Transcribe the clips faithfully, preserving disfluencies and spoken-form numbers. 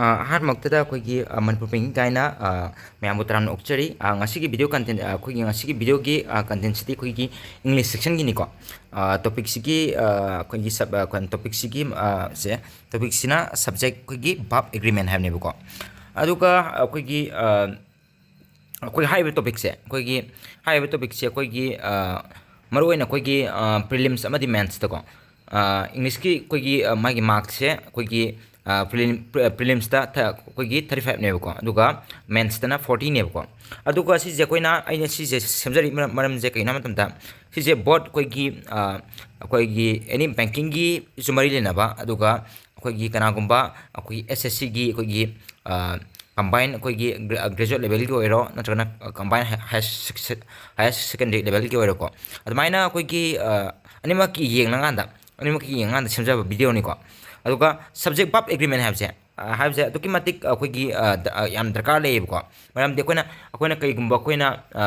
ꯑ, ꯑꯍꯥꯟꯕꯃꯛꯇꯗ ꯑꯩꯈꯣꯏꯒꯤ, ꯑ, ꯃꯅꯤꯄꯨꯔ ꯄꯦꯡꯒꯤꯡ ꯀꯥꯏꯅ, ꯑ, ꯃꯌꯥꯝꯕꯨ ꯇꯔꯥꯝꯅ ꯑꯣꯛꯆꯔꯤ꯫ ꯑ, ꯉꯁꯤꯒꯤ video content, ꯑ, ꯑꯩꯈꯣꯏꯒꯤ ꯉꯁꯤꯒꯤ videoꯒꯤ, ꯑ, contentꯁꯤꯗꯤ ꯑꯩꯈꯣꯏꯒꯤ English sectionꯒꯤꯅꯤꯀꯣ꯫ ꯑ, topicꯁꯤꯒꯤ, ꯑ, ꯑꯩꯈꯣꯏꯒꯤ sub-, ꯑ, ꯑꯩꯈꯣꯏ topicꯁꯤꯒꯤ, ꯑ, ꯁꯦ, topicꯁꯤꯅ subject ꯑꯩꯈꯣꯏꯒꯤ verb agreement ꯍꯥꯏꯕꯅꯦꯕꯀꯣ꯫ ꯑꯗꯨꯒ ꯑꯩꯈꯣꯏꯒꯤ, ꯑ, ꯑꯩꯈꯣꯏ ꯍꯥꯏꯔꯤꯕ topicꯁꯦ, ꯑꯩꯈꯣꯏꯒꯤ ꯍꯥꯏꯔꯤꯕ topicꯁꯦ ꯑꯩꯈꯣꯏꯒꯤ, ꯑ, ꯃꯔꯨꯑꯣꯏꯅ ꯑꯩꯈꯣꯏꯒꯤ, ꯑ, prelims ꯑꯃꯗꯤ mainsꯇꯀꯣ, ꯑ, Englishꯀꯤ ꯑꯩꯈꯣꯏꯒꯤ, ꯑ, ꯃꯥꯒꯤ markꯁꯦ ꯑꯩꯈꯣꯏꯒꯤ, ꯑ, prelim-, pre-, prelimsꯇ ꯊ-, ꯑꯩꯈꯣꯏꯒꯤ thirty fiveꯅꯦꯕꯀꯣ, ꯑꯗꯨꯒ mainsꯇꯅ fortyꯅꯦꯕꯀꯣ꯫ ꯑꯗꯨꯒ ꯁꯤꯁꯦ ꯑꯩꯈꯣꯏꯅ, ꯑꯩꯅ ꯁꯤꯁꯦ ꯁꯦꯝꯖꯔꯤ ꯃꯔꯝ-, ꯃꯔꯝꯁꯦ ꯀꯩꯅꯣ ꯍꯥꯏꯕ ꯃꯇꯝꯗ, ꯁꯤꯁꯦ both ꯑꯩꯈꯣꯏꯒꯤ, ꯑ, ꯑꯩꯈꯣꯏꯒꯤ any bankingꯒꯤꯁꯨ ꯃꯔꯤ ꯂꯩꯅꯕ, ꯑꯗꯨꯒ ꯑꯩꯈꯣꯏꯒꯤ ꯀꯅꯥꯒꯨꯝꯕ ꯑꯩꯈꯣꯏꯒꯤ S S Cꯒꯤ ꯑꯩꯈꯣꯏꯒꯤ, ꯑ, combine ꯑꯩꯈꯣꯏꯒꯤ gra-, graduate levelꯒꯤ ꯑꯣꯏꯔꯣ, ꯅꯠꯇ꯭ꯔꯒꯅ combine high-, higher sec-, higher secondary levelꯒꯤ ꯑꯣꯏꯔꯣꯀꯣ, ꯑꯗꯨꯃꯥꯏꯅ ꯑꯩꯈꯣꯏꯒꯤ, ꯑ, ꯑꯅꯤꯃꯛꯀꯤ ꯌꯦꯡꯉꯀꯥꯟꯗ, ꯑꯅꯤꯃꯛꯀꯤ ꯌꯦꯡꯉꯀꯥꯟꯗ ꯁꯦꯝꯖꯕ videoꯅꯤꯀꯣ꯫ ꯑꯗꯨꯒ subject verb agreement ꯍꯥꯏꯕꯁꯦ, ꯑ, ꯍꯥꯏꯕꯁꯦ ꯑꯗꯨꯛꯀꯤ ꯃꯇꯤꯛ ꯑꯩꯈꯣꯏꯒꯤ, ꯑ, ꯗ-, ꯑ, ꯌꯥꯝ ꯗꯔꯀꯥꯔ ꯂꯩꯌꯦꯕꯀꯣ꯫ ꯃꯔꯝꯗꯤ ꯑꯩꯈꯣꯏꯅ, ꯑꯩꯈꯣꯏꯅ ꯀꯩꯒꯨꯝꯕ ꯑꯩꯈꯣꯏꯅ, ꯑ,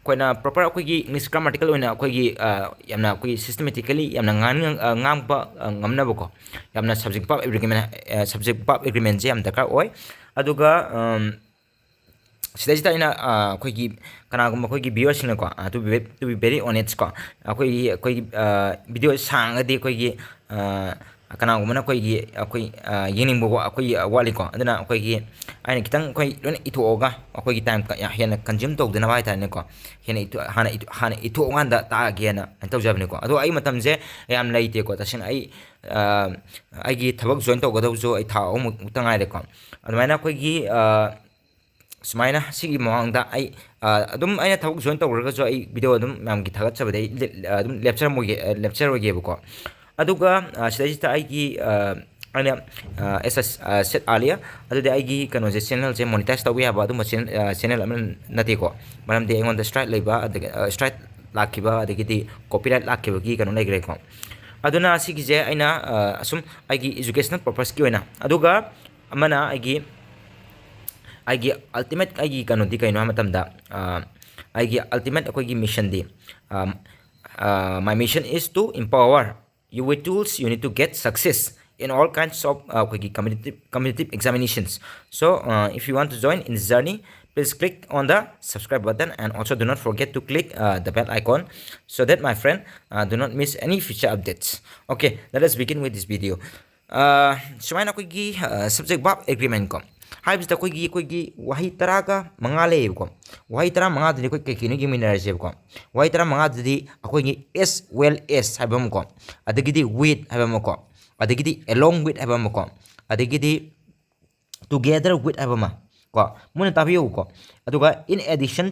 ꯑꯩꯈꯣꯏꯅ proper ꯑꯩꯈꯣꯏꯒꯤ English grammatical ꯑꯣꯏꯅ ꯑꯩꯈꯣꯏꯒꯤ, ꯑ, ꯌꯥꯝꯅ ꯑꯩꯈꯣꯏꯒꯤ systematically ꯌꯥꯝꯅ ꯉꯥꯡꯅꯤꯡ-, ꯑ, ꯉꯥꯡꯕ, ꯑ, ꯉꯝꯅꯕꯀꯣ, ꯌꯥꯝꯅ subject verb agreement, ꯑ, subject verb agreementꯁꯦ ꯌꯥꯝ ꯗꯔꯀꯥꯔ ꯑꯣꯏ꯫ ꯑꯗꯨꯒ, ꯎꯝ, ꯁꯤꯗꯩꯁꯤꯗ ꯑꯩꯅ, ꯑ, ꯑꯩꯈꯣꯏꯒꯤ ꯀꯅꯥꯒꯨꯝꯕ ꯑꯩꯈꯣꯏꯒꯤ viewerꯁꯤꯡꯅꯀꯣ, ꯑ, to be ve-, to be very honest ꯀꯣ, ꯑꯩꯈꯣꯏꯒꯤ, ꯑꯩꯈꯣꯏꯒꯤ, ꯑ, video ꯁꯥꯡꯉꯒꯗꯤ ꯑꯩꯈꯣꯏꯒꯤ, ꯑ, ꯀꯅꯥꯒꯨꯝꯕꯅ ꯑꯩꯈꯣꯏꯒꯤ, ꯑꯩꯈꯣꯏ, ꯑ, ꯌꯦꯡꯅꯤꯡꯕ ꯋꯥ-, ꯑꯩꯈꯣꯏꯒꯤ ꯋꯥꯠꯂꯤꯀꯣ꯫ ꯑꯗꯨꯅ ꯑꯩꯈꯣꯏꯒꯤ, ꯑꯩꯅ ꯈꯤꯇꯪ ꯑꯩꯈꯣꯏ ꯂꯣꯏꯅ ꯏꯊꯣꯛꯑꯒ ꯑꯩꯈꯣꯏꯒꯤ time ꯀ-, ꯍꯦꯟꯅ consume ꯇꯧꯗꯅꯕ ꯍꯥꯏꯇꯥꯔꯦꯅꯦꯀꯣ, ꯍꯦꯟꯅ ꯏꯊꯣ-, ꯍꯥꯟꯅ ꯏꯊꯣ-, ꯍꯥꯟꯅ ꯏꯊꯣꯛꯑꯀꯥꯟꯗ ꯇꯥꯛꯑꯒꯦꯅ ꯇꯧꯖꯕꯅꯤꯀꯣ꯫ ꯑꯗꯣ ꯑꯩ ꯃꯇꯝꯁꯦ ꯌꯥꯝ ꯂꯩꯇꯦꯀꯣ, ꯇꯁꯦꯡꯅ ꯑꯩ, ꯑ, ꯑꯩꯒꯤ ꯊꯕꯛ join ꯇꯧꯒꯗꯕꯁꯨ ꯑꯩ ꯊꯥ ꯑꯍꯨꯝꯃꯨꯛꯇ ꯉꯥꯏꯔꯦꯀꯣ꯫ ꯑꯗꯨꯃꯥꯏꯅ ꯑꯩꯈꯣꯏꯒꯤ, ꯑ, ꯁꯨꯃꯥꯏꯅ ꯁꯤꯒꯤ ꯃꯃꯥꯡꯗ ꯑꯩ, ꯑ, ꯑꯗꯨꯝ ꯑꯩꯅ ꯊꯕꯛ join ꯇꯧꯈ꯭ꯔꯒꯁꯨ ꯑꯩ video ꯑꯗꯨꯝ ꯃꯌꯥꯝꯒꯤ ꯊꯥꯒꯠꯆꯕꯗꯤ ꯑꯩ ꯂꯦꯞ-, ꯑ, ꯑꯗꯨꯝ ꯂꯦꯞꯆꯔꯝꯃꯣꯏꯒꯦ-, ꯑ, ꯂꯦꯞꯆꯔꯣꯏꯒꯦꯕꯀꯣ꯫ ꯑꯗꯨꯒ, ꯑ, ꯁꯤꯗꯩꯁꯤꯗ ꯑꯩꯒꯤ, ꯑ, ꯑꯩꯅ, ꯑ, as I, ꯑ, said earlier, ꯑꯗꯨꯗꯤ ꯑꯩꯒꯤ ꯀꯩꯅꯣꯁꯦ, channelꯁꯦ monetize ꯇꯧꯕ ꯌꯥꯕ ꯑꯗꯨꯝꯕ channel, ꯑ, channel ꯑꯃ ꯅꯠꯇꯦꯀꯣ꯫ ꯃꯔꯝꯗꯤ ꯑꯩꯉꯣꯟꯗ strike ꯂꯩꯕ, ꯑꯗꯒꯤ, ꯑ, strike ꯂꯥꯛꯈꯤꯕ, ꯑꯗꯒꯤꯗꯤ copyright ꯂꯥꯛꯈꯤꯕꯒꯤ ꯀꯩꯅꯣ ꯂꯩꯈ꯭ꯔꯦꯀꯣ꯫ ꯑꯗꯨꯅ ꯁꯤꯒꯤꯁꯦ ꯑꯩꯅ, ꯑ, ꯑꯁꯨꯝ ꯑꯩꯒꯤ educational purposeꯀꯤ ꯑꯣꯏꯅ, ꯑꯗꯨꯒ ꯑꯃꯅ ꯑꯩꯒꯤ, ꯑꯩꯒꯤ ultimate ꯑꯩꯒꯤ ꯀꯩꯅꯣꯗꯤ ꯀꯩꯅꯣ ꯍꯥꯏꯕ ꯃꯇꯝꯗ, ꯑ, ꯑꯩꯒꯤ ultimate ꯑꯩꯈꯣꯏꯒꯤ missionꯗꯤ, ꯑ, ꯑ, my mission is to empower you with tools you need to get success in all kinds of uh, ꯑꯩꯈꯣꯏꯒꯤ competitive competitive examinations. So uh, if you want to join in this journey, please click on the subscribe button and also do not forget to click uh, the bell icon so that my friend uh, do not miss any future updates. Okay, let us begin with this video. Uh, ꯁꯨꯃꯥꯏꯅ ꯑꯩꯈꯣꯏꯒꯤ uh, subject verb agreement ꯀꯣ, ꯍꯥꯏꯕꯁꯤꯗ ꯑꯩꯈꯣꯏꯒꯤ ꯑꯩꯈꯣꯏꯒꯤ ꯋꯥꯍꯩ ꯇꯔꯥꯒ ꯃꯉꯥ ꯂꯩꯌꯦꯕꯀꯣ. ꯋꯥꯍꯩ ꯇꯔꯥ ꯃꯉꯥꯗꯨꯗꯤ ꯑꯩꯈꯣꯏ ꯀꯩ ꯀꯩꯅꯣ ꯌꯦꯡꯃꯤꯟꯅꯔꯁꯦꯕꯀꯣ. ꯋꯥꯍꯩ ꯇꯔꯥ ꯃꯉꯥꯗꯨꯗꯤ ꯑꯩꯈꯣꯏꯒꯤ as well as ꯍꯥꯏꯕ ꯑꯃꯀꯣ, ꯑꯗꯒꯤꯗꯤ with ꯍꯥꯏꯕ ꯑꯃꯀꯣ, ꯑꯗꯒꯤꯗꯤ along with ꯍꯥꯏꯕ ꯑꯃꯀꯣ, ꯑꯗꯒꯤꯗꯤ together with ꯍꯥꯏꯕ ꯑꯃ ꯀꯣ, ꯃꯨꯟꯅ ꯇꯥꯕꯤꯌꯨꯀꯣ. ꯑꯗꯨꯒ in addition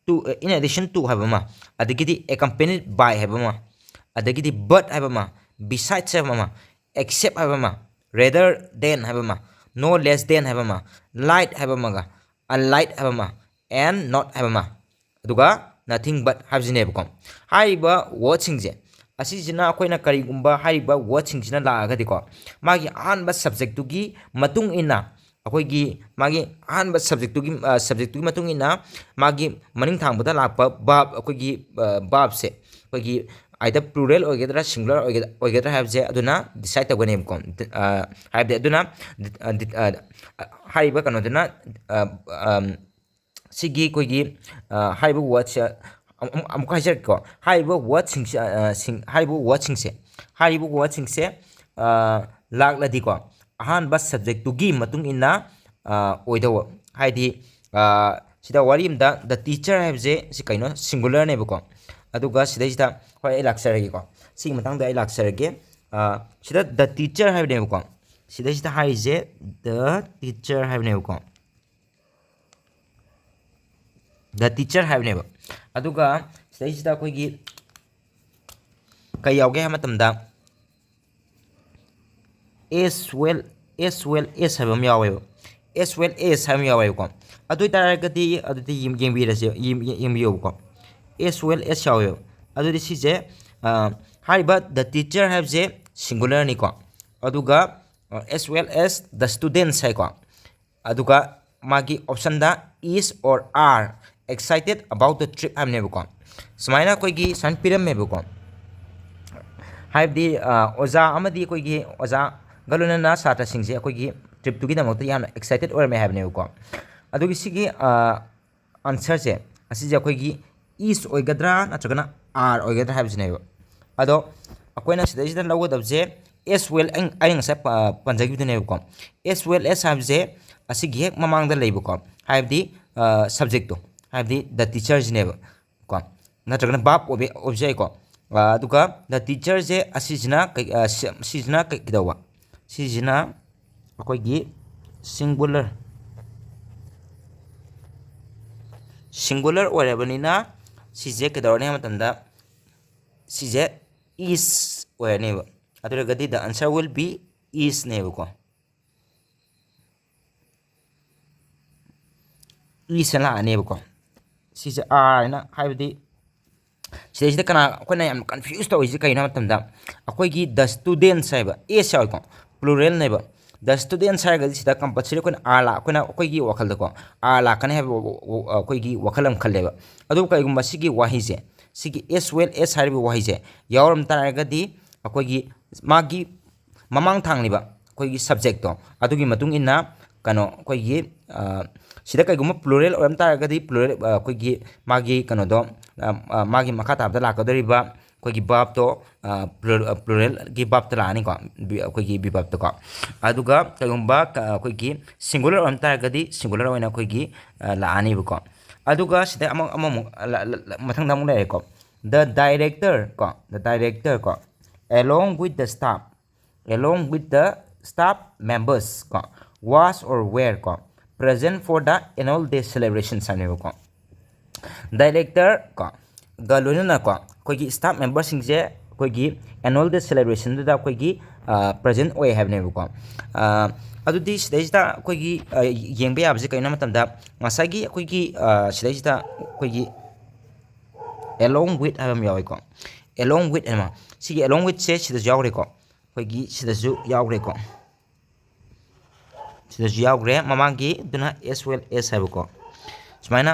to, in addition to ꯍꯥꯏꯕ ꯑꯃ, ꯑꯗꯒꯤꯗꯤ accompanied by ꯍꯥꯏꯕ ꯑꯃ, ꯑꯗꯒꯤꯗꯤ but ꯍꯥꯏꯕ ꯑꯃ, besides ꯍꯥꯏꯕ ꯑꯃ, except ꯍꯥꯏꯕ ꯑꯃ, rather than ꯍꯥꯏꯕ ꯑꯃ, no less than ꯍꯥꯏꯕ ꯑꯃ, like ꯍꯥꯏꯕ ꯑꯃꯒ, unlike ꯍꯥꯏꯕ ꯑꯃ, and not ꯍꯥꯏꯕ ꯑꯃ, ꯑꯗꯨꯒ nothing but ꯍꯥꯏꯕꯁꯤꯅꯦꯕꯀꯣ. ꯍꯥꯏꯔꯤꯕ wordꯁꯤꯡꯁꯦ, ꯑꯁꯤꯁꯤꯅ ꯑꯩꯈꯣꯏꯅ ꯀꯔꯤꯒꯨꯝꯕ ꯍꯥꯏꯔꯤꯕ wordꯁꯤꯡꯁꯤꯅ ꯂꯥꯛꯑꯒꯗꯤꯀꯣ, ꯃꯥꯒꯤ ꯑꯍꯥꯟꯕ subjectꯇꯨꯒꯤ ꯃꯇꯨꯡ ꯏꯟꯅ, ꯑꯩꯈꯣꯏꯒꯤ ꯃꯥꯒꯤ ꯑꯍꯥꯟꯕ subjectꯇꯨꯒꯤ ꯑ, subjectꯇꯨꯒꯤ ꯃꯇꯨꯡ ꯏꯟꯅ ꯃꯥꯒꯤ ꯃꯅꯤꯡ ꯊꯥꯡꯕꯗ ꯂꯥꯛꯄ verb, ꯑꯩꯈꯣꯏꯒꯤ ꯑ, verbꯁꯦ ꯑꯩꯈꯣꯏꯒꯤ either plural ꯑꯣꯏꯒꯗ꯭ꯔꯥ singular ꯑꯣꯏꯒꯗ꯭ꯔꯥ ꯑꯣꯏꯒꯗ꯭ꯔꯥ ꯍꯥꯏꯕꯁꯦ ꯑꯗꯨꯅ decide ꯇꯧꯒꯅꯦꯕꯀꯣ. ꯑ, ꯍꯥꯏꯕꯗꯤ ꯑꯗꯨꯅ ꯑ, ꯑ, ꯍꯥꯏꯔꯤꯕ ꯀꯩꯅꯣꯗꯨꯅ ꯑ, ꯑ, ꯁꯤꯒꯤ ꯑꯩꯈꯣꯏꯒꯤ ꯑ, ꯍꯥꯏꯔꯤꯕ wordꯁꯦ ꯑꯃꯨꯛ ꯑꯃꯨꯛ ꯍꯥꯏꯖꯔꯛꯀꯦꯀꯣ. ꯍꯥꯏꯔꯤꯕ wordꯁꯤꯡꯁꯦ ꯑ, ꯁꯤꯡ ꯍꯥꯏꯔꯤꯕ wordꯁꯤꯡꯁꯦ ꯍꯥꯏꯔꯤꯕ wordꯁꯤꯡꯁꯦ ꯑ, ꯂꯥꯛꯂꯗꯤꯀꯣ, ꯑꯍꯥꯟꯕ subjectꯇꯨꯒꯤ ꯃꯇꯨꯡ ꯏꯟꯅ ꯑ, ꯑꯣꯏꯗꯧꯕ. ꯍꯥꯏꯗꯤ ꯑ, ꯁꯤꯗ ꯋꯥꯔꯤ ꯑꯃꯗ the teacher ꯍꯥꯏꯕꯁꯦ ꯁꯤ ꯀꯩꯅꯣ, singularꯅꯦꯕꯀꯣ. ꯑꯗꯨꯒ ꯁꯤꯗꯩꯁꯤꯗ ꯍꯣꯏ ꯑꯩ ꯂꯥꯛꯆꯔꯒꯦꯀꯣ. ꯁꯤꯒꯤ ꯃꯇꯥꯡꯗ ꯑꯩ ꯂꯥꯛꯆꯔꯒꯦ. ꯑ, ꯁꯤꯗ the teacher ꯍꯥꯏꯕꯅꯦꯕꯀꯣ. ꯁꯤꯗꯩꯁꯤꯗ ꯍꯥꯏꯔꯤꯁꯦ the teacher ꯍꯥꯏꯕꯅꯦꯕꯀꯣ. The teacher ꯍꯥꯏꯕꯅꯦꯕ. ꯑꯗꯨꯒ ꯁꯤꯗꯩꯁꯤꯗ ꯑꯩꯈꯣꯏꯒꯤ ꯀꯩ ꯌꯥꯎꯒꯦ ꯍꯥꯏꯕ ꯃꯇꯝꯗ as well as well as ꯍꯥꯏꯕ ꯑꯃ ꯌꯥꯎꯋꯦꯕ. As well as ꯍꯥꯏꯕ ꯑꯃ ꯌꯥꯎꯋꯦꯕꯀꯣ. ꯑꯗꯨ ꯑꯣꯏꯇꯥꯔꯒꯗꯤ ꯑꯗꯨꯗꯤ ꯌꯦꯡ- ꯌꯦꯡꯕꯤꯔꯁꯦ, ꯌꯦꯡ- ꯌꯦꯡ- ꯌꯦꯡꯕꯤꯌꯣꯕꯀꯣ. As well as ꯌꯥꯎꯋꯦꯕ. ꯑꯗꯨꯗꯤ ꯁꯤꯁꯦ ꯑ, ꯍꯥꯏꯔꯤꯕ the teacher ꯍꯥꯏꯕꯁꯦ singularꯅꯤꯀꯣ. ꯑꯗꯨꯒ ꯑ, as well as the students ꯍꯥꯏꯀꯣ. ꯑꯗꯨꯒ ꯃꯥꯒꯤ optionꯗ is or are excited about the trip ꯍꯥꯏꯕꯅꯦꯕꯀꯣ. ꯁꯨꯃꯥꯏꯅ ꯑꯩꯈꯣꯏꯒꯤ ꯁꯨꯃꯥꯏꯅ ꯄꯤꯔꯝꯃꯦꯕꯀꯣ. ꯍꯥꯏꯕꯗꯤ ꯑ, ꯑꯣꯖꯥ ꯑꯃꯗꯤ ꯑꯩꯈꯣꯏꯒꯤ ꯑꯣꯖꯥ ꯒ ꯂꯣꯏꯅꯅ ꯁꯥꯇ꯭ꯔꯁꯤꯡꯁꯦ ꯑꯩꯈꯣꯏꯒꯤ ꯇ꯭ꯔꯤꯞꯇꯨꯒꯤꯗꯃꯛꯇ ꯌꯥꯝꯅ ꯑꯦꯛꯁꯥꯏꯇꯦꯠ ꯑꯣꯏꯔꯝꯃꯦ ꯍꯥꯏꯕꯅꯦꯕꯀꯣ꯫ ꯑꯗꯨꯒꯤ ꯁꯤꯒꯤ ꯑꯟꯁꯔꯁꯦ ꯑꯁꯤꯁꯦ ꯑꯩꯈꯣꯏꯒꯤ ꯏꯁ ꯑꯣꯏꯒꯗ꯭ꯔꯥ ꯅꯠꯇ꯭ꯔꯒꯅ ꯑꯥꯔ ꯑꯣꯏꯒꯗ꯭ꯔꯥ ꯍꯥꯏꯕꯁꯤꯅꯦꯕ꯫ ꯑꯗꯣ ꯑꯩꯈꯣꯏꯅ ꯁꯤꯗꯩꯁꯤꯗ ꯂꯧꯒꯗꯕꯁꯦ ꯑꯦꯁ ꯋꯦꯜ ꯑꯩ ꯉꯁꯥꯏ ꯄ- ꯄꯟꯖꯈꯤꯕꯗꯨꯅꯦꯕꯀꯣ꯫ ꯑꯦꯁ ꯋꯦꯜ ꯑꯦꯁ ꯍꯥꯏꯕꯁꯦ ꯑꯁꯤꯒꯤ ꯍꯦꯛ ꯃꯃꯥꯡꯗ ꯂꯩꯕꯀꯣ, ꯍꯥꯏꯕꯗꯤ ꯁꯕꯖꯦꯛꯇꯣ, ꯍꯥꯏꯕꯗꯤ ꯗ ꯇꯤꯆꯔꯁꯤꯅꯦꯕ ꯀꯣ, ꯅꯠꯇ꯭ꯔꯒꯅ ꯚꯥꯔꯕ ꯑꯣꯏꯕ ꯑꯣꯏꯕꯁꯨ ꯌꯥꯏꯀꯣ꯫ ꯑꯗꯨꯒ ꯗ ꯇꯤꯆꯔꯁꯦ ꯑꯁꯤꯁꯤꯅ ꯀꯩ- ꯁꯤꯁꯤꯅ ꯀꯩ- ꯀꯩꯗꯧꯕ? ꯁꯤꯁꯤꯅ ꯑꯩꯈꯣꯏꯒꯤ ꯁꯤꯡꯒꯨꯂꯔ ꯁꯤꯡꯒꯨꯂꯔ ꯑꯣꯏꯔꯕꯅꯤꯅ ꯁꯤꯁꯦ ꯀꯩꯗꯧꯔꯅꯤ ꯍꯥꯏꯕ ꯃꯇꯝꯗ ꯁꯤꯁꯦ ꯏꯁ ꯑꯣꯏꯔꯅꯦꯕ꯫ ꯑꯗꯨ ꯑꯣꯏꯔꯒꯗꯤ the answer will be ꯏꯁꯅꯦꯕꯀꯣ꯫ ꯏꯁ ꯂꯥꯛꯑꯅꯦꯕꯀꯣ꯫ ꯁꯤꯁꯦ ꯑꯥꯔ ꯍꯥꯏꯅ, ꯍꯥꯏꯕꯗꯤ ꯁꯤꯗꯩꯁꯤꯗ ꯀꯅꯥ ꯑꯩꯈꯣꯏꯅ ꯌꯥꯝ ꯀꯟꯐ꯭ꯌꯨꯁ ꯇꯧꯔꯤꯁꯦ ꯀꯩꯅꯣ ꯍꯥꯏꯕ ꯃꯇꯝꯗ ꯑꯩꯈꯣꯏꯒꯤ ꯗ ꯁ꯭ꯇꯨꯗꯦꯟꯠꯁ ꯍꯥꯏꯕ ꯑꯦꯁ ꯌꯥꯎꯏꯀꯣ, ꯄ꯭ꯂꯨꯔꯦꯜꯅꯦꯕ꯫ ꯗ ꯁ꯭ꯇꯨꯗꯦꯟꯠꯁ ꯍꯥꯏꯔꯒꯗꯤ ꯁꯤꯗ ꯀꯝꯄꯜꯁꯔꯤ ꯑꯩꯈꯣꯏꯅ ꯑꯥꯔ ꯂꯥꯛ ꯑꯩꯈꯣꯏꯅ ꯑꯩꯈꯣꯏꯒꯤ ꯋꯥꯈꯜꯗꯀꯣ ꯑꯥꯔ ꯂꯥꯛꯀꯅꯤ ꯍꯥꯏꯕ ꯑꯩꯈꯣꯏꯒꯤ ꯋꯥꯈꯜ ꯑꯃ ꯈꯜꯂꯦꯕ꯫ ꯑꯗꯨꯕꯨ ꯀꯔꯤꯒꯨꯝꯕ ꯁꯤꯒꯤ ꯋꯥꯍꯩꯁꯦ, ꯁꯤꯒꯤ ꯑꯦꯁ ꯋꯦꯜ ꯑꯦꯁ ꯍꯥꯏꯔꯤꯕ ꯋꯥꯍꯩꯁꯦ ꯌꯥꯎꯔꯝ ꯇꯥꯔꯒꯗꯤ ꯑꯩꯈꯣꯏꯒꯤ ꯃꯥꯒꯤ ꯃꯃꯥꯡ ꯊꯥꯡꯂꯤꯕ ꯑꯩꯈꯣꯏꯒꯤ ꯁꯕꯖꯦꯛꯇꯣ ꯑꯗꯨꯒꯤ ꯃꯇꯨꯡ ꯏꯟꯅ ꯀꯩꯅꯣ ꯑꯩꯈꯣꯏꯒꯤ ꯁꯤꯗ ꯀꯩꯒꯨꯝꯕ ꯄ꯭ꯂꯨꯔꯦꯜ ꯑꯣꯏꯔꯝ ꯇꯥꯔꯒꯗꯤ ꯄ꯭ꯂꯨꯔꯦꯜ ꯑꯩꯈꯣꯏꯒꯤ ꯃꯥꯒꯤ ꯀꯩꯅꯣꯗꯣ ꯃꯥꯒꯤ ꯃꯈꯥ ꯇꯥꯕꯗ ꯂꯥꯛꯀꯗꯧꯔꯤꯕ ꯑꯩꯈꯣꯏꯒꯤ ꯚꯥꯔꯕꯇꯣ ꯄ꯭ꯂꯨꯔꯦꯜꯒꯤ ꯚꯥꯔꯕꯇ ꯂꯥꯛꯑꯅꯤꯀꯣ꯫ ꯑꯩꯈꯣꯏꯒꯤ ꯚꯥꯔꯕꯇꯀꯣ꯫ ꯑꯗꯨꯒ ꯀꯩꯒꯨꯝꯕ ꯑꯩꯈꯣꯏꯒꯤ ꯁꯤꯡꯒꯨꯂꯔ ꯑꯣꯏꯔꯝ ꯇꯥꯔꯒꯗꯤ ꯁꯤꯡꯒꯨꯂꯔ ꯑꯣꯏꯅ ꯑꯩꯈꯣꯏꯒꯤ ꯂꯥꯛꯑꯅꯤꯕꯀꯣ꯫ ꯑꯗꯨꯒ ꯁꯤꯗ ꯑꯃꯨꯛ ꯑꯃꯃꯨꯛ ꯃꯊꯪꯗ ꯑꯃꯨꯛ ꯂꯩꯔꯦꯀꯣ꯫ The director ꯀꯣ, the director ꯀꯣ, along with the staff, along with the staff members ꯀꯣ, was or were ꯀꯣ, present for the annual day celebrations ꯍꯥꯏꯕꯅꯦꯕꯀꯣ꯫ ꯗꯥꯏꯔꯦꯛꯇꯔ ꯀꯣ ꯒ ꯂꯣꯏꯅꯅ ꯀꯣ ꯑꯩꯈꯣꯏꯒꯤ ꯁ꯭ꯇꯥꯐ ꯃꯦꯝꯕꯔꯁꯤꯡꯁꯦ ꯑꯩꯈꯣꯏꯒꯤ ꯑꯦꯅꯨꯋꯦꯜ ꯗꯦ ꯁꯦꯂꯦꯕ꯭ꯔꯦꯁꯟꯗꯨꯗ ꯑꯩꯈꯣꯏꯒꯤ ꯄ꯭ꯔꯖꯦꯟ ꯑꯣꯏ ꯍꯥꯏꯕꯅꯦꯕꯀꯣ꯫ ꯑꯗꯨꯗꯤ ꯁꯤꯗꯩꯁꯤꯗ ꯑꯩꯈꯣꯏꯒꯤ ꯌꯦꯡꯕ ꯌꯥꯕꯁꯦ ꯀꯩꯅꯣ ꯍꯥꯏꯕ ꯃꯇꯝꯗ ꯉꯁꯥꯏꯒꯤ ꯑꯩꯈꯣꯏꯒꯤ ꯁꯤꯗꯩꯁꯤꯗ ꯑꯩꯈꯣꯏꯒꯤ along with ꯍꯥꯏꯕ ꯑꯃ ꯌꯥꯎꯋꯦꯀꯣ꯫ Along with ꯍꯥꯏꯅ ꯁꯤꯒꯤ along with ꯁꯦ ꯁꯤꯗꯁꯨ ꯌꯥꯎꯈ꯭ꯔꯦꯀꯣ꯫ ꯑꯩꯈꯣꯏꯒꯤ ꯁꯤꯗꯁꯨ ꯌꯥꯎꯈ꯭ꯔꯦꯀꯣ꯫ ꯁꯤꯗꯁꯨ ꯌꯥꯎꯈ꯭ꯔꯦ ꯃꯃꯥꯡꯒꯤ ꯑꯗꯨꯅ ꯑꯦꯁ ꯋꯦꯜ ꯑꯦꯁ ꯍꯥꯏꯕꯀꯣ꯫ ꯁꯨꯃꯥꯏꯅ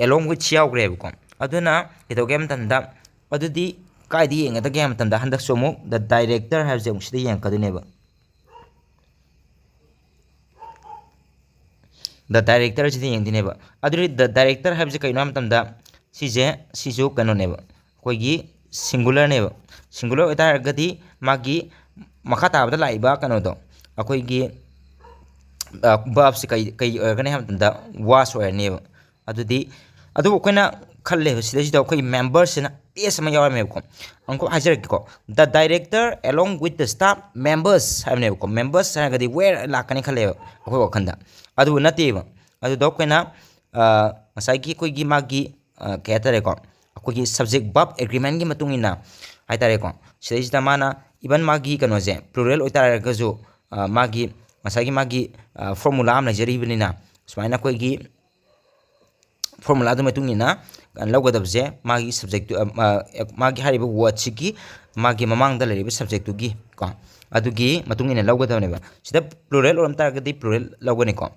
along with ꯁꯤ ꯌꯥꯎꯈ꯭ꯔꯦꯕꯀꯣ꯫ ꯑꯗꯨꯅ ꯀꯩꯗꯧꯒꯦ ꯍꯥꯏꯕ ꯃꯇꯝꯗ ꯑꯗꯨꯗꯤ ꯀꯥꯏꯗ ꯌꯦꯡꯒꯗꯒꯦ ꯍꯥꯏꯕ ꯃꯇꯝꯗ ꯍꯟꯗꯛꯁꯨ ꯑꯃꯨꯛ the director ꯍꯥꯏꯕꯁꯦ ꯑꯃꯨꯛ ꯁꯤꯗ ꯌꯦꯡꯉꯛꯀꯗꯣꯏꯅꯦꯕ꯫ the director ꯁꯤꯗ ꯌꯦꯡꯗꯣꯏꯅꯦꯕ꯫ ꯑꯗꯨꯗꯤ the director ꯍꯥꯏꯕꯁꯦ ꯀꯩꯅꯣ ꯍꯥꯏꯕ ꯃꯇꯝꯗ, ꯁꯤꯁꯦ, ꯁꯤꯁꯨ ꯀꯩꯅꯣꯅꯦꯕ, ꯑꯩꯈꯣꯏꯒꯤ singular ꯅꯦꯕ꯫ Singular ꯑꯣꯏꯇꯥꯔꯒꯗꯤ ꯃꯥꯒꯤ ꯃꯈꯥ ꯇꯥꯕꯗ ꯂꯥꯛꯏꯕ ꯀꯩꯅꯣꯗꯣ, ꯑꯩꯈꯣꯏꯒꯤ verb ꯁꯦ ꯀꯩ, ꯀꯩ ꯑꯣꯏꯔꯒꯅꯤ ꯍꯥꯏꯕ ꯃꯇꯝꯗ was ꯑꯣꯏꯔꯅꯦꯕ꯫ ꯑꯗꯨꯗꯤ, ꯑꯗꯨꯕꯨ ꯑꯩꯈꯣꯏꯅ ꯈꯜꯂꯦꯕ, ꯁꯤꯗꯩꯁꯤꯗ ꯑꯩꯈꯣꯏ members ꯁꯤꯅ S ꯑꯃ ꯌꯥꯎꯔꯝꯃꯦꯕꯀꯣ꯫ ꯑꯃꯨꯛ ꯍꯥꯏꯖꯔꯛꯀꯦꯀꯣ, the director along with the staff members ꯍꯥꯏꯕꯅꯦꯕꯀꯣ꯫ Members ꯍꯥꯏꯔꯒꯗꯤ where ꯂꯥꯛꯀꯅꯤ ꯈꯜꯂꯦꯕ ꯑꯩꯈꯣꯏ ꯋꯥꯈꯜꯗ, ꯑꯗꯨꯕꯨ ꯅꯠꯇꯦꯕ꯫ ꯑꯗꯨꯗ ꯑꯩꯈꯣꯏꯅ, ꯑ, ꯉꯁꯥꯏꯒꯤ ꯑꯩꯈꯣꯏꯒꯤ ꯃꯥꯒꯤ, ꯑ, ꯀꯩ ꯍꯥꯏꯇꯥꯔꯦꯀꯣ, ꯑꯩꯈꯣꯏꯒꯤ subject verb agreement ꯀꯤ ꯃꯇꯨꯡ ꯏꯟꯅ ꯍꯥꯏꯇꯥꯔꯦꯀꯣ, ꯁꯤꯗꯩꯁꯤꯗ ꯃꯥꯅ even ꯃꯥꯒꯤ ꯀꯩꯅꯣꯁꯦ plural ꯑꯣꯏꯇꯥꯔꯒꯁꯨ, ꯑ, ꯃꯥꯒꯤ ꯉꯁꯥꯏꯒꯤ ꯃꯥꯒꯤ, ꯑ, formula ꯑꯃ ꯂꯩꯖꯔꯤꯕꯅꯤꯅ, ꯁꯨꯃꯥꯏꯅ ꯑꯩꯈꯣꯏꯒꯤ formula ꯗꯨ ꯃꯇꯨꯡ ꯏꯟꯅ ꯂꯧꯒꯗꯕꯁꯦ ꯃꯥꯒꯤ subject ꯇꯨ, ꯑ, ꯑ, ꯃꯥꯒꯤ ꯍꯥꯏꯔꯤꯕ word ꯁꯤꯒꯤ ꯃꯥꯒꯤ ꯃꯃꯥꯡꯗ ꯂꯩꯔꯤꯕ subject ꯇꯨꯒꯤ ꯀꯣ, ꯑꯗꯨꯒꯤ ꯃꯇꯨꯡ ꯏꯟꯅ ꯂꯧꯒꯗꯕꯅꯦꯕ꯫ ꯁꯤꯗ plural ꯑꯣꯏꯔꯝ ꯇꯥꯔꯒꯗꯤ plural ꯂꯧꯒꯅꯤꯀꯣ꯫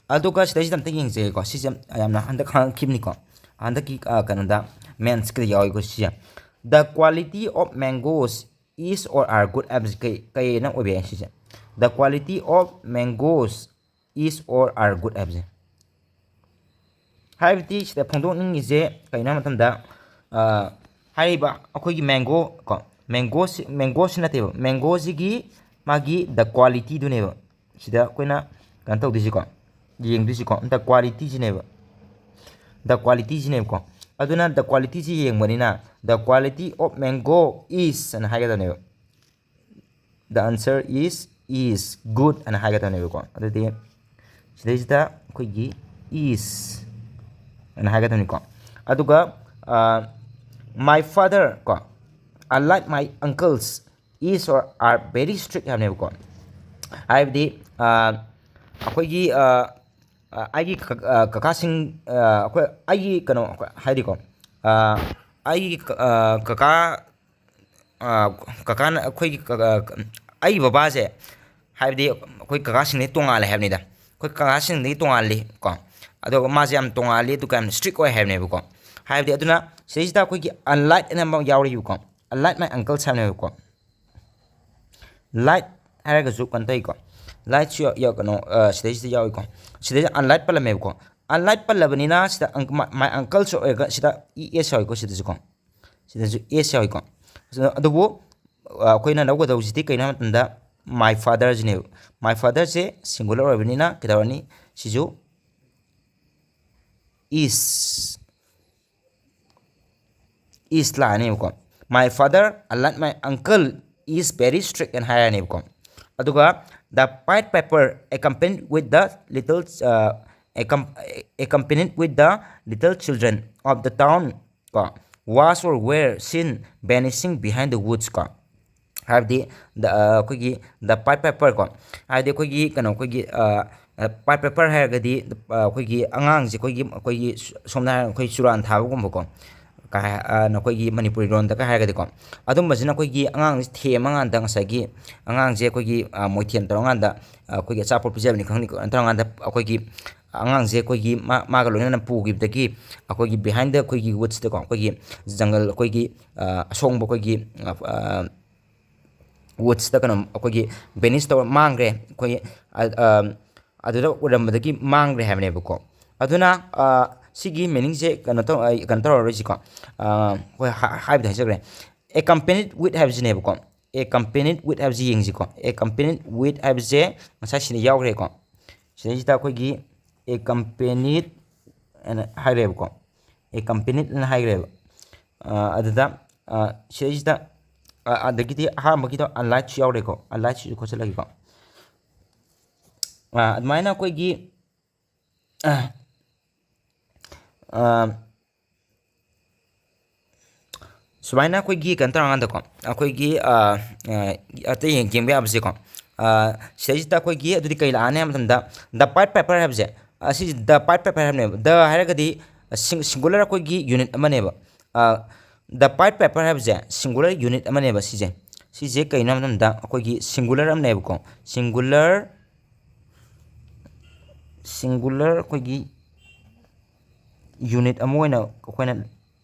ꯑꯗꯨꯒ ꯁꯤꯗꯩꯁꯤꯗ ꯑꯝꯇ ꯌꯦꯡꯖꯒꯦꯀꯣ꯫ ꯁꯤꯁꯦ ꯌꯥꯝꯅ ꯍꯟꯗꯛ ꯍꯪꯉꯛꯈꯤꯕꯅꯤꯀꯣ꯫ ꯍꯟꯗꯛꯀꯤ, ꯑ, ꯀꯩꯅꯣꯗ maths ꯀꯤꯗ ꯌꯥꯎꯏꯀꯣ ꯁꯤꯁꯦ꯫ The quality of mangoes is or are good ꯍꯥꯏꯕꯁꯤ ꯀꯩ, ꯀꯩꯅ ꯑꯣꯏꯕ ꯌꯥꯏ ꯁꯤꯁꯦ? The quality of mangoes is or are good ꯍꯥꯏꯕꯁꯦ꯫ ꯍꯥꯏꯕꯗꯤ ꯁꯤꯗ ꯐꯣꯡꯗꯣꯛꯅꯤꯡꯉꯤꯁꯦ ꯀꯩꯅꯣ ꯍꯥꯏꯕ ꯃꯇꯝꯗ, ꯑ, ꯍꯥꯏꯔꯤꯕ ꯑꯩꯈꯣꯏꯒꯤ mango ꯀꯣ, mango ꯁꯤ, mango ꯁꯤ ꯅꯠꯇꯦꯕ, mango ꯁꯤꯒꯤ ꯃꯥꯒꯤ the quality ꯗꯨꯅꯦꯕ꯫ ꯁꯤꯗ ꯑꯩꯈꯣꯏꯅ ꯀꯩꯅꯣ ꯇꯧꯗꯣꯏꯁꯤꯀꯣ, ꯌꯦꯡꯗꯣꯏꯁꯤꯀꯣ, the quality ꯁꯤꯅꯦꯕ, the quality ꯁꯤꯅꯦꯕꯀꯣ꯫ ꯑꯗꯨꯅ the quality ꯁꯤ ꯌꯦꯡꯕꯅꯤꯅ, the quality of mango is ꯑꯅ ꯍꯥꯏꯒꯗꯕꯅꯦꯕ꯫ The answer is, is good ꯑꯅ ꯍꯥꯏꯒꯗꯕꯅꯦꯕꯀꯣ꯫ ꯑꯗꯨꯗꯤ ꯁꯤꯗꯩꯁꯤꯗ ꯑꯩꯈꯣꯏꯒꯤ is ꯑꯅ ꯍꯥꯏꯒꯗꯕꯅꯤꯀꯣ꯫ ꯑꯗꯨꯒ, ꯑ, my father ꯀꯣ, unlike my uncles, is or are very strict ꯍꯥꯏꯕꯅꯦꯕꯀꯣ꯫ ꯍꯥꯏꯕꯗꯤ, ꯑ, ꯑꯩꯈꯣꯏꯒꯤ, ꯑ, ꯑ, ꯑꯩꯒꯤ ꯀ-, ꯑ, ꯀꯀꯥꯁꯤꯡ, ꯑ, ꯑꯩꯈꯣꯏ, ꯑꯩꯒꯤ ꯀꯩꯅꯣ, ꯑꯩꯈꯣꯏ ꯍꯥꯏꯗꯤꯀꯣ, ꯑ, ꯑꯩꯒꯤ ꯀ-, ꯑ, ꯀꯀꯥ, ꯑ, ꯀꯀꯥꯅ ꯑꯩꯈꯣꯏꯒꯤ ꯀ-, ꯑ, ꯑꯩꯒꯤ ꯕꯕꯥꯁꯦ, ꯍꯥꯏꯕꯗꯤ ꯑꯩꯈꯣꯏ ꯀꯀꯥꯁꯤꯡꯗꯒꯤ ꯇꯣꯉꯥꯜꯂꯦ ꯍꯥꯏꯕꯅꯤꯗ꯫ ꯑꯩꯈꯣꯏ ꯀꯀꯥꯁꯤꯡꯗꯒꯤ ꯇꯣꯉꯥꯜꯂꯤ ꯀꯣ꯫ ꯑꯗꯨꯒ ꯃꯥꯁꯦ ꯌꯥꯝ ꯇꯣꯉꯥꯜꯂꯤ, ꯑꯗꯨꯒ ꯌꯥꯝ strict ꯑꯣꯏ ꯍꯥꯏꯕꯅꯦꯕꯀꯣ꯫ ꯍꯥꯏꯕꯗꯤ ꯑꯗꯨꯅ ꯁꯤꯗꯩꯁꯤꯗ ꯑꯩꯈꯣꯏꯒꯤ unlike ꯑꯅ ꯑꯃ ꯌꯥꯎꯔꯤꯕꯀꯣ꯫ Unlike my uncles ꯍꯥꯏꯕꯅꯦꯕꯀꯣ꯫ Like ꯍꯥꯏꯔꯒꯁꯨ ꯀꯩꯅꯣ ꯇꯧꯏꯀꯣ꯫ Lightꯁꯨ ꯌꯥꯎ-, ꯌꯥꯎ-, ꯀꯩꯅꯣ, ꯑ, ꯁꯤꯗꯩꯁꯤꯗ ꯌꯥꯎꯏꯀꯣ꯫ ꯁꯤꯗꯩꯁꯤꯗ unlight ꯄꯜꯂꯝꯃꯦꯕꯀꯣ꯫ Unlight ꯄꯜꯂꯕꯅꯤꯅ ꯁꯤꯗ unc-, my, my uncleꯁꯨ ꯑꯣꯏꯔꯒ ꯁꯤꯗ E S ꯌꯥꯎꯏꯀꯣ, ꯁꯤꯗꯁꯨꯀꯣ꯫ ꯁꯤꯗꯁꯨ S ꯌꯥꯎꯏꯀꯣ꯫ ꯑꯗꯨꯕꯨ, ꯑ, ꯑꯩꯈꯣꯏꯅ ꯂꯧꯒꯗꯧꯁꯤꯗꯤ ꯀꯩꯅꯣ ꯍꯥꯏꯕ ꯃꯇꯝꯗ my fatherꯁꯤꯅꯦꯕ꯫ My fatherꯁꯦ singular ꯑꯣꯏꯕꯅꯤꯅ ꯀꯩꯗꯧꯔꯅꯤ? ꯁꯤꯁꯨ is, is ꯂꯥꯛꯑꯅꯦꯕꯀꯣ꯫ My father, unlike my uncle, is very strict ꯍꯥꯏꯔꯅꯦꯕꯀꯣ꯫ ꯑꯗꯨꯒ the pied piper accompanied with the little, uh, accom-, accompanied with the little children of the town ꯀꯣ, was or were seen vanishing behind the woods ꯀꯣ꯫ ꯍꯥꯏꯕꯗꯤ the, ꯑ, ꯑꯩꯈꯣꯏꯒꯤ the pied piper ꯀꯣ, ꯍꯥꯏꯕꯗꯤ ꯑꯩꯈꯣꯏꯒꯤ ꯀꯩꯅꯣ, ꯑꯩꯈꯣꯏꯒꯤ, ꯑ, ꯑ, pied piper ꯍꯥꯏꯔꯒꯗꯤ, ꯑ, ꯑꯩꯈꯣꯏꯒꯤ ꯑꯉꯥꯡꯁꯦ, ꯑꯩꯈꯣꯏꯒꯤ, ꯑꯩꯈꯣꯏꯒꯤ ꯁ-, ꯁꯣꯝꯗ ꯍꯥꯏꯔꯒ ꯑꯩꯈꯣꯏ ꯆꯨꯔꯥꯟ ꯊꯥꯕꯒꯨꯝꯕꯀꯣ, ꯀ-, ꯑ, ꯅꯈꯣꯏꯒꯤ ꯃꯅꯤꯄꯨꯔꯤ ꯂꯣꯟꯗꯒ ꯍꯥꯏꯔꯒꯗꯤꯀꯣ, ꯑꯗꯨꯝꯕꯁꯤꯅ ꯑꯩꯈꯣꯏꯒꯤ ꯑꯉꯥꯡꯁꯦ ꯊꯦꯝꯃꯀꯥꯟꯗ ꯉꯁꯥꯏꯒꯤ ꯑꯉꯥꯡꯁꯦ ꯑꯩꯈꯣꯏꯒꯤ, ꯑ, ꯃꯣꯏꯊꯦꯝ ꯇꯧꯔꯀꯥꯟꯗ, ꯑ, ꯑꯩꯈꯣꯏꯒꯤ ꯑꯆꯥꯄꯣꯠ ꯄꯤꯖꯕꯅꯤ ꯈꯪꯗꯦ, ꯀꯩꯅꯣ ꯇꯧꯔꯀꯥꯟꯗ ꯑꯩꯈꯣꯏꯒꯤ ꯑꯉꯥꯡꯁꯦ ꯑꯩꯈꯣꯏꯒꯤ ꯃꯥ-, ꯃꯥꯒ ꯂꯣꯏꯅꯅ ꯄꯨꯈꯤꯕꯗꯒꯤ ꯑꯩꯈꯣꯏꯒꯤ behind the ꯑꯩꯈꯣꯏꯒꯤ woodsꯇꯀꯣ, ꯑꯩꯈꯣꯏꯒꯤ ꯖꯪꯒꯜ, ꯑꯩꯈꯣꯏꯒꯤ, ꯑ, ꯑꯁꯣꯡꯕ ꯑꯩꯈꯣꯏꯒꯤ, ꯑ, ꯑ, woodsꯇ ꯀꯩꯅꯣ ꯑꯩꯈꯣꯏꯒꯤ vanish ꯇꯧꯔ ꯃꯥꯡꯈ꯭ꯔꯦ꯫ ꯑꯩꯈꯣꯏꯒꯤ, ꯑ, ꯑ, ꯑꯗꯨꯗ ꯎꯔꯝꯕꯗꯒꯤ ꯃꯥꯡꯈ꯭ꯔꯦ ꯍꯥꯏꯕꯅꯦꯕꯀꯣ꯫ ꯑꯗꯨꯅ, ꯑ, ꯁꯤꯒꯤ meaningꯁꯦ ꯀꯩꯅꯣ ꯇꯧ-, ꯑꯩ ꯀꯩꯅꯣ ꯇꯧꯔꯔꯣꯏꯁꯤꯀꯣ꯫ ꯑ, ꯍꯣꯏ, ꯍꯥ-, ꯍꯥꯏꯕꯗꯤ ꯍꯥꯏꯖꯈ꯭ꯔꯦ꯫ Accompanied with ꯍꯥꯏꯕꯁꯤꯅꯦꯕꯀꯣ꯫ Accompanied with ꯍꯥꯏꯕꯁꯤ ꯌꯦꯡꯁꯤꯀꯣ꯫ Accompanied with ꯍꯥꯏꯕꯁꯦ ꯉꯁꯥꯏ ꯁꯤꯗ ꯌꯥꯎꯈ꯭ꯔꯦꯀꯣ꯫ ꯁꯤꯗꯩꯁꯤꯗ ꯑꯩꯈꯣꯏꯒꯤ accompanied ꯑꯅ ꯍꯥꯏꯔꯦꯕꯀꯣ꯫ Accompanied ꯑꯅ ꯍꯥꯏꯈ꯭ꯔꯦꯕ꯫ ꯑ, ꯑꯗꯨꯗ, ꯑ, ꯁꯤꯗꯩꯁꯤꯗ, ꯑ, ꯑꯗꯒꯤꯗꯤ ꯑꯍꯥꯟꯕꯒꯤꯗꯣ unlikeꯁꯨ ꯌꯥꯎꯔꯦꯀꯣ꯫ Unlikeꯁꯤꯁꯨ ꯈꯣꯠꯆꯜꯂꯒꯦꯀꯣ꯫ ꯑ, ꯑꯗꯨꯃꯥꯏꯅ ꯑꯩꯈꯣꯏꯒꯤ, ꯑ, ꯑ, ꯁꯨꯃꯥꯏꯅ ꯑꯩꯈꯣꯏꯒꯤ ꯀꯩꯅꯣ ꯇꯧꯔꯀꯥꯟꯗꯀꯣ, ꯑꯩꯈꯣꯏꯒꯤ, ꯑ, ꯑ, ꯑꯇꯩ ꯌꯦꯡ-, ꯌꯦꯡꯕ ꯌꯥꯕꯁꯦꯀꯣ, ꯑ, ꯁꯤꯗꯩꯁꯤꯗ ꯑꯩꯈꯣꯏꯒꯤ ꯑꯗꯨꯗꯤ ꯀꯩ ꯂꯥꯛꯑꯅꯤ ꯍꯥꯏꯕ ꯃꯇꯝꯗ, the pied piper ꯍꯥꯏꯕꯁꯦ, ꯑꯁꯤ the pied piper ꯍꯥꯏꯕꯅꯦꯕ꯫ The ꯍꯥꯏꯔꯒꯗꯤ sing-, singular ꯑꯩꯈꯣꯏꯒꯤ unit ꯑꯃꯅꯦꯕ꯫ ꯑ, the pied piper ꯍꯥꯏꯕꯁꯦ singular unit ꯑꯃꯅꯦꯕ ꯁꯤꯁꯦ꯫ ꯁꯤꯁꯦ ꯀꯩꯅꯣ ꯍꯥꯏꯕ ꯃꯇꯝꯗ ꯑꯩꯈꯣꯏꯒꯤ singular ꯑꯃꯅꯦꯕꯀꯣ꯫ Singular, singular ꯑꯩꯈꯣꯏꯒꯤ unit ꯑꯃ ꯑꯣꯏꯅ ꯑꯩꯈꯣꯏꯅ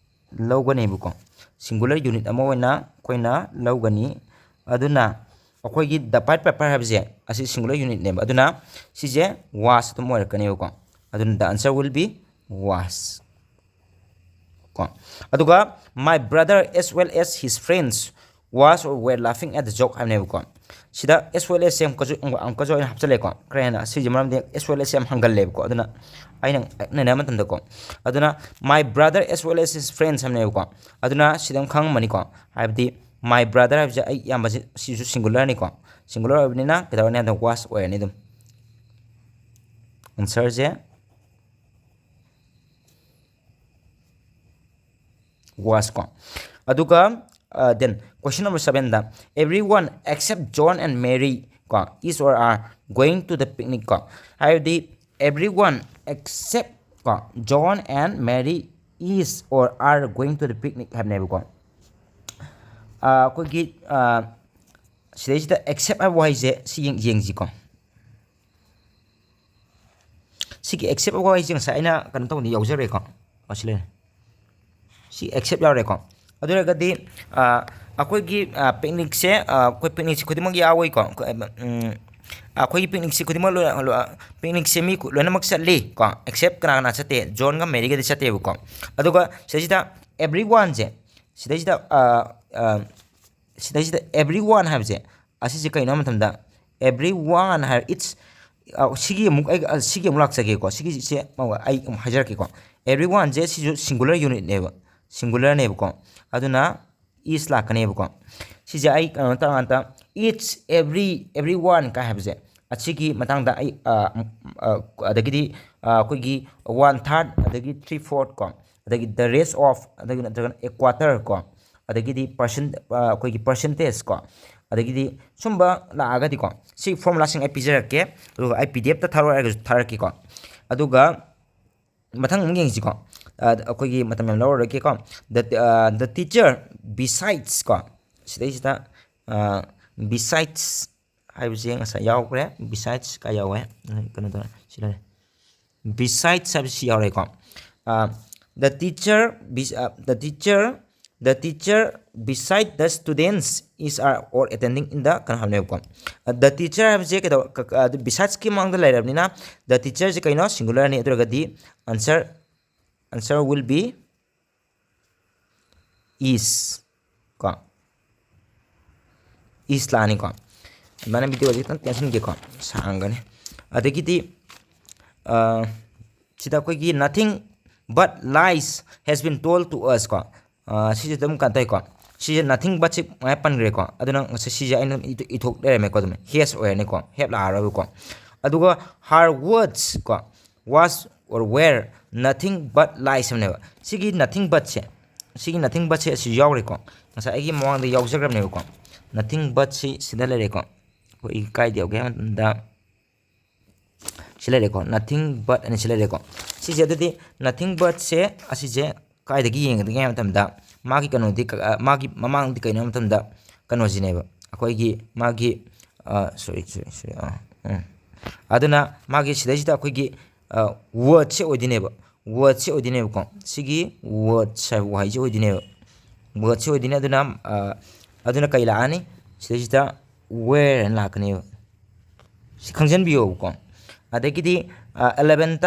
ꯂꯧꯒꯅꯦꯕꯀꯣ꯫ Singular unit ꯑꯃ ꯑꯣꯏꯅ ꯑꯩꯈꯣꯏꯅ ꯂꯧꯒꯅꯤ꯫ ꯑꯗꯨꯅ, ꯑꯩꯈꯣꯏꯒꯤ the pied piper ꯍꯥꯏꯕꯁꯦ ꯑꯁꯤ singular unitꯅꯦꯕ, ꯑꯗꯨꯅ ꯁꯤꯁꯦ was ꯑꯗꯨꯝ ꯑꯣꯏꯔꯛꯀꯅꯦꯕꯀꯣ꯫ ꯑꯗꯨꯅ the answer will be was ꯀꯣ꯫ ꯑꯗꯨꯒ my brother as well as his friends was or were laughing at the joke ꯍꯥꯏꯕꯅꯦꯕꯀꯣ꯫ ꯁꯤꯗ as well as ꯁꯦ ꯑꯃꯨꯛꯀꯁꯨ ꯑꯃꯨꯛꯀꯁꯨ ꯑꯩꯅ ꯍꯥꯞꯆꯜꯂꯦꯀꯣ꯫ ꯈꯔ ꯍꯦꯟꯅ ꯁꯤꯁꯦ ꯃꯔꯝꯗꯤ as well as ꯁꯦ ꯌꯥꯝ ꯍꯪꯒꯜꯂꯦꯕꯀꯣ꯫ ꯑꯗꯨꯅ ꯑꯩꯅ ꯅꯩꯅꯕ ꯃꯇꯝꯗꯀꯣ꯫ ꯑꯗꯨꯅ my brother as well as his friends ꯍꯥꯏꯕꯅꯦꯕꯀꯣ꯫ ꯑꯗꯨꯅ ꯁꯤꯗ ꯑꯃꯨꯛ ꯈꯪꯉꯝꯃꯅꯤꯀꯣ꯫ ꯍꯥꯏꯕꯗꯤ my brother ꯍꯥꯏꯕꯁꯦ ꯑꯩ ꯏꯌꯥꯝꯕꯁꯤ, ꯁꯤꯁꯨ singularꯅꯤꯀꯣ꯫ Singular ꯑꯣꯏꯕꯅꯤꯅ ꯀꯩꯗꯧꯔꯅꯤ ꯍꯥꯏꯕꯗ was ꯑꯣꯏꯔꯅꯤ ꯑꯗꯨꯝ꯫ Answerꯁꯦ was ꯀꯣ꯫ ꯑꯗꯨꯒ, uh, then question number sevenꯗ everyone except John and Mary ꯀꯣ is or are going to the picnic ꯀꯣ꯫ ꯍꯥꯏꯕꯗꯤ everyone except ꯀꯣ John and Mary is or are going to the picnic ꯍꯥꯏꯕꯅꯦꯕꯀꯣ꯫ ꯑ, ꯑꯩꯈꯣꯏꯒꯤ, ꯑ, ꯁꯤꯗꯩꯁꯤꯗ except ꯍꯥꯏꯕ ꯋꯥꯍꯩꯁꯦ ꯁꯤ ꯌꯦꯡ-, ꯌꯦꯡꯁꯤꯀꯣ꯫ ꯁꯤꯒꯤ except ꯍꯥꯏꯕ ꯋꯥꯍꯩꯁꯦ ꯉꯁꯥꯏ ꯑꯩꯅ ꯀꯩꯅꯣ ꯇꯧꯕꯗ ꯌꯥꯎꯖꯔꯦꯀꯣ꯫ ꯑꯣ, ꯁꯤ ꯂꯩꯔꯦ꯫ ꯁꯤ except ꯌꯥꯎꯔꯦꯀꯣ꯫ ꯑꯗꯨ ꯑꯣꯏꯔꯒꯗꯤ, ꯑ, ꯑꯩꯈꯣꯏꯒꯤ, ꯑ, picnicꯁꯦ, ꯑ, ꯑꯩꯈꯣꯏ picnicꯁꯦ ꯈꯨꯗꯤꯡꯃꯛ ꯌꯥꯎꯏꯀꯣ꯫ ꯑꯩꯈꯣꯏ, ꯎꯝ, ꯑꯩꯈꯣꯏꯒꯤ picnicꯁꯦ ꯈꯨꯗꯤꯡꯃꯛ ꯂꯣꯏ-, ꯂꯣꯏ-, picnicꯁꯦ ꯃꯤ ꯈꯨ-, ꯂꯣꯏꯅꯃꯛ ꯆꯠꯂꯤ ꯀꯣ, except ꯀꯅꯥ ꯀꯅꯥ ꯆꯠꯇꯦ? Johnꯒ Maryꯒꯗꯤ ꯆꯠꯇꯦꯕꯀꯣ꯫ ꯑꯗꯨꯒ ꯁꯤꯗꯩꯁꯤꯗ everyoneꯁꯦ, ꯁꯤꯗꯩꯁꯤꯗ, ꯑ, ꯑ, ꯁꯤꯗꯩꯁꯤꯗ everyone ꯍꯥꯏꯕꯁꯦ ꯑꯁꯤꯁꯦ ꯀꯩꯅꯣ ꯍꯥꯏꯕ ꯃꯇꯝꯗ everyone ꯍꯥꯏꯔ it's, ꯑ, ꯁꯤꯒꯤ ꯑꯃꯨꯛ ꯑꯩ, ꯑ, ꯁꯤꯒꯤ ꯑꯃꯨꯛ ꯂꯥꯛꯆꯒꯦꯀꯣ꯫ ꯁꯤꯒꯤꯁꯦ ꯑꯃꯨꯛ ꯑꯩ ꯑꯃꯨꯛ ꯍꯥꯏꯖꯔꯛꯀꯦꯀꯣ꯫ Everyoneꯁꯦ ꯁꯤꯁꯨ singular unitꯅꯦꯕ, singularꯅꯦꯕꯀꯣ꯫ ꯑꯗꯨꯅ is ꯂꯥꯛꯀꯅꯦꯕꯀꯣ꯫ ꯁꯤꯁꯦ ꯑꯩ ꯀꯩꯅꯣ ꯇꯧꯔꯀꯥꯟꯗ it's every, everyone ꯀꯥꯏ ꯍꯥꯏꯕꯁꯦ ꯑꯁꯤꯒꯤ ꯃꯇꯥꯡꯗ ꯑꯩ, ꯑ, ꯎꯝ, ꯑ, ꯑꯗꯒꯤꯗꯤ, ꯑ, ꯑꯩꯈꯣꯏꯒꯤ one third, ꯑꯗꯒꯤ three fourth ꯀꯣ, ꯑꯗꯒꯤ the rest of, ꯑꯗꯒꯤ ꯅꯠꯇ꯭ꯔꯒꯅ a quarter ꯀꯣ, ꯑꯗꯒꯤꯗꯤ percent, ꯑ, ꯑꯩꯈꯣꯏꯒꯤ percentage ꯀꯣ, ꯑꯗꯒꯤꯗꯤ ꯁꯨꯝꯕ ꯂꯥꯛꯑꯒꯗꯤꯀꯣ, ꯁꯤ formulaꯁꯤꯡ ꯑꯩ ꯄꯤꯖꯔꯛꯀꯦ, ꯑꯗꯨꯒ ꯑꯩ P D F ꯇ ꯊꯥꯔꯛꯑꯣ ꯍꯥꯏꯔꯒꯁꯨ ꯊꯥꯔꯛꯀꯦꯀꯣ꯫ ꯑꯗꯨꯒ ꯃꯊꯪ ꯑꯃꯨꯛ ꯌꯦꯡꯁꯤꯀꯣ꯫ ꯑ, ꯑꯩꯈꯣꯏꯒꯤ ꯃꯇꯝ ꯌꯥꯝ ꯂꯧꯔꯔꯣꯏꯒꯦꯀꯣ꯫ The, ꯑ, the teacher besides ꯀꯣ, ꯁꯤꯗꯩꯁꯤꯗ, ꯑ, besides ꯍꯥꯏꯕꯁꯦ ꯉꯁꯥꯏ ꯌꯥꯎꯈ꯭ꯔꯦ꯫ Besides ꯀꯥꯏ ꯌꯥꯎꯋꯦ? ꯀꯩꯅꯣꯗ ꯁꯤ ꯂꯩꯔꯦ꯫ Besides ꯍꯥꯏꯕꯁꯤ ꯌꯥꯎꯔꯦꯀꯣ꯫ ꯑ, the teacher bes-, ꯑ, the teacher The teacher beside the students is are or attending in the ꯀꯩꯅꯣ ꯍꯥꯏꯕꯅꯦꯕꯀꯣ꯫ The teacher ꯍꯥꯏꯕꯁꯦ ꯀꯩꯗꯧ besides ꯀꯤ ꯃꯃꯥꯡꯗ ꯂꯩꯔꯕꯅꯤꯅ the teacher ꯁꯦ ꯀꯩꯅꯣ singular ꯅꯤ꯫ ꯑꯗꯨ ꯑꯣꯏꯔꯒꯗꯤ answer answer will be is ꯀꯣ, is ꯂꯥꯛꯑꯅꯤꯀꯣ꯫ ꯑꯗꯨꯃꯥꯏꯅ video ꯁꯦ ꯈꯤꯇꯪ ꯇꯦꯟꯁꯤꯟꯒꯦꯀꯣ, ꯁꯥꯡꯒꯅꯤ꯫ ꯑꯗꯒꯤꯗꯤ ꯁꯤꯗ ꯑꯩꯈꯣꯏꯒꯤ nothing but lies has been told to us ꯀꯣ꯫ ꯁꯤꯁꯦ ꯑꯗꯨꯝ ꯀꯩꯅꯣ ꯇꯧꯋꯤꯀꯣ꯫ ꯁꯤꯁꯦ nothing but ꯁꯤ ꯃꯌꯥꯝ ꯄꯟꯈ꯭ꯔꯦꯀꯣ꯫ ꯑꯗꯨꯅ ꯉꯁꯥꯏ ꯁꯤꯁꯦ ꯑꯩꯅ ꯏꯊꯣꯛ ꯂꯩꯔꯝꯃꯦꯀꯣ꯫ ꯑꯗꯨꯝ has ꯑꯣꯏꯔꯅꯤꯀꯣ, have ꯂꯥꯛꯑꯔꯣꯏꯕꯀꯣ꯫ ꯑꯗꯨꯒ her words ꯀꯣ, was or were nothing but lies ꯍꯥꯏꯕꯅꯦꯕ꯫ ꯁꯤꯒꯤ nothing but ꯁꯦ, ꯁꯤꯒꯤ nothing but ꯁꯦ ꯑꯁꯤ ꯌꯥꯎꯔꯦꯀꯣ꯫ ꯉꯁꯥꯏ ꯑꯩꯒꯤ ꯃꯃꯥꯡꯗ ꯌꯥꯎꯖꯈ꯭ꯔꯕꯅꯦꯕꯀꯣ꯫ Nothing but ꯁꯤ ꯁꯤꯗ ꯂꯩꯔꯦꯀꯣ꯫ ꯑꯩꯈꯣꯏ ꯀꯥꯏꯗ ꯌꯥꯎꯒꯦ ꯍꯥꯏꯕ ꯃꯇꯝꯗ ꯁꯤ ꯂꯩꯔꯦꯀꯣ, nothing but ꯑꯅ ꯁꯤ ꯂꯩꯔꯦꯀꯣ꯫ ꯁꯤꯁꯦ ꯑꯗꯨꯗꯤ nothing but ꯁꯦ ꯑꯁꯤꯁꯦ ꯀꯥꯏꯗꯒꯤ ꯌꯦꯡꯒꯗꯒꯦ ꯍꯥꯏꯕ ꯃꯇꯝꯗ ꯃꯥꯒꯤ ꯀꯩꯅꯣꯗꯤ ꯃꯥꯒꯤ ꯃꯃꯥꯡꯗꯤ ꯀꯩꯅꯣ ꯍꯥꯏꯕ ꯃꯇꯝꯗ ꯀꯩꯅꯣꯁꯤꯅꯦꯕ, ꯑꯩꯈꯣꯏꯒꯤ ꯃꯥꯒꯤ sorry sorry sorry ꯑꯗꯨꯅ ꯃꯥꯒꯤ ꯁꯤꯗꯩꯁꯤꯗ ꯑꯩꯈꯣꯏꯒꯤ word ꯁꯦ ꯑꯣꯏꯗꯣꯏꯅꯦꯕ꯫ Word ꯁꯦ ꯑꯣꯏꯗꯣꯏꯅꯦꯕꯀꯣ꯫ ꯁꯤꯒꯤ words ꯍꯥꯏꯕ ꯋꯥꯍꯩꯁꯦ ꯑꯣꯏꯗꯣꯏꯅꯦꯕ꯫ Word ꯁꯦ ꯑꯣꯏꯗꯣꯏꯅꯦ꯫ ꯑꯗꯨꯅ ꯑꯗꯨꯅ ꯀꯩ ꯂꯥꯛꯑꯅꯤ? ꯁꯤꯗꯩꯁꯤꯗ were ꯍꯥꯏꯅ ꯂꯥꯛꯀꯅꯦꯕ꯫ ꯁꯤ ꯈꯪꯖꯟꯕꯤꯌꯣꯕꯀꯣ꯫ ꯑꯗꯒꯤꯗꯤ eleventh,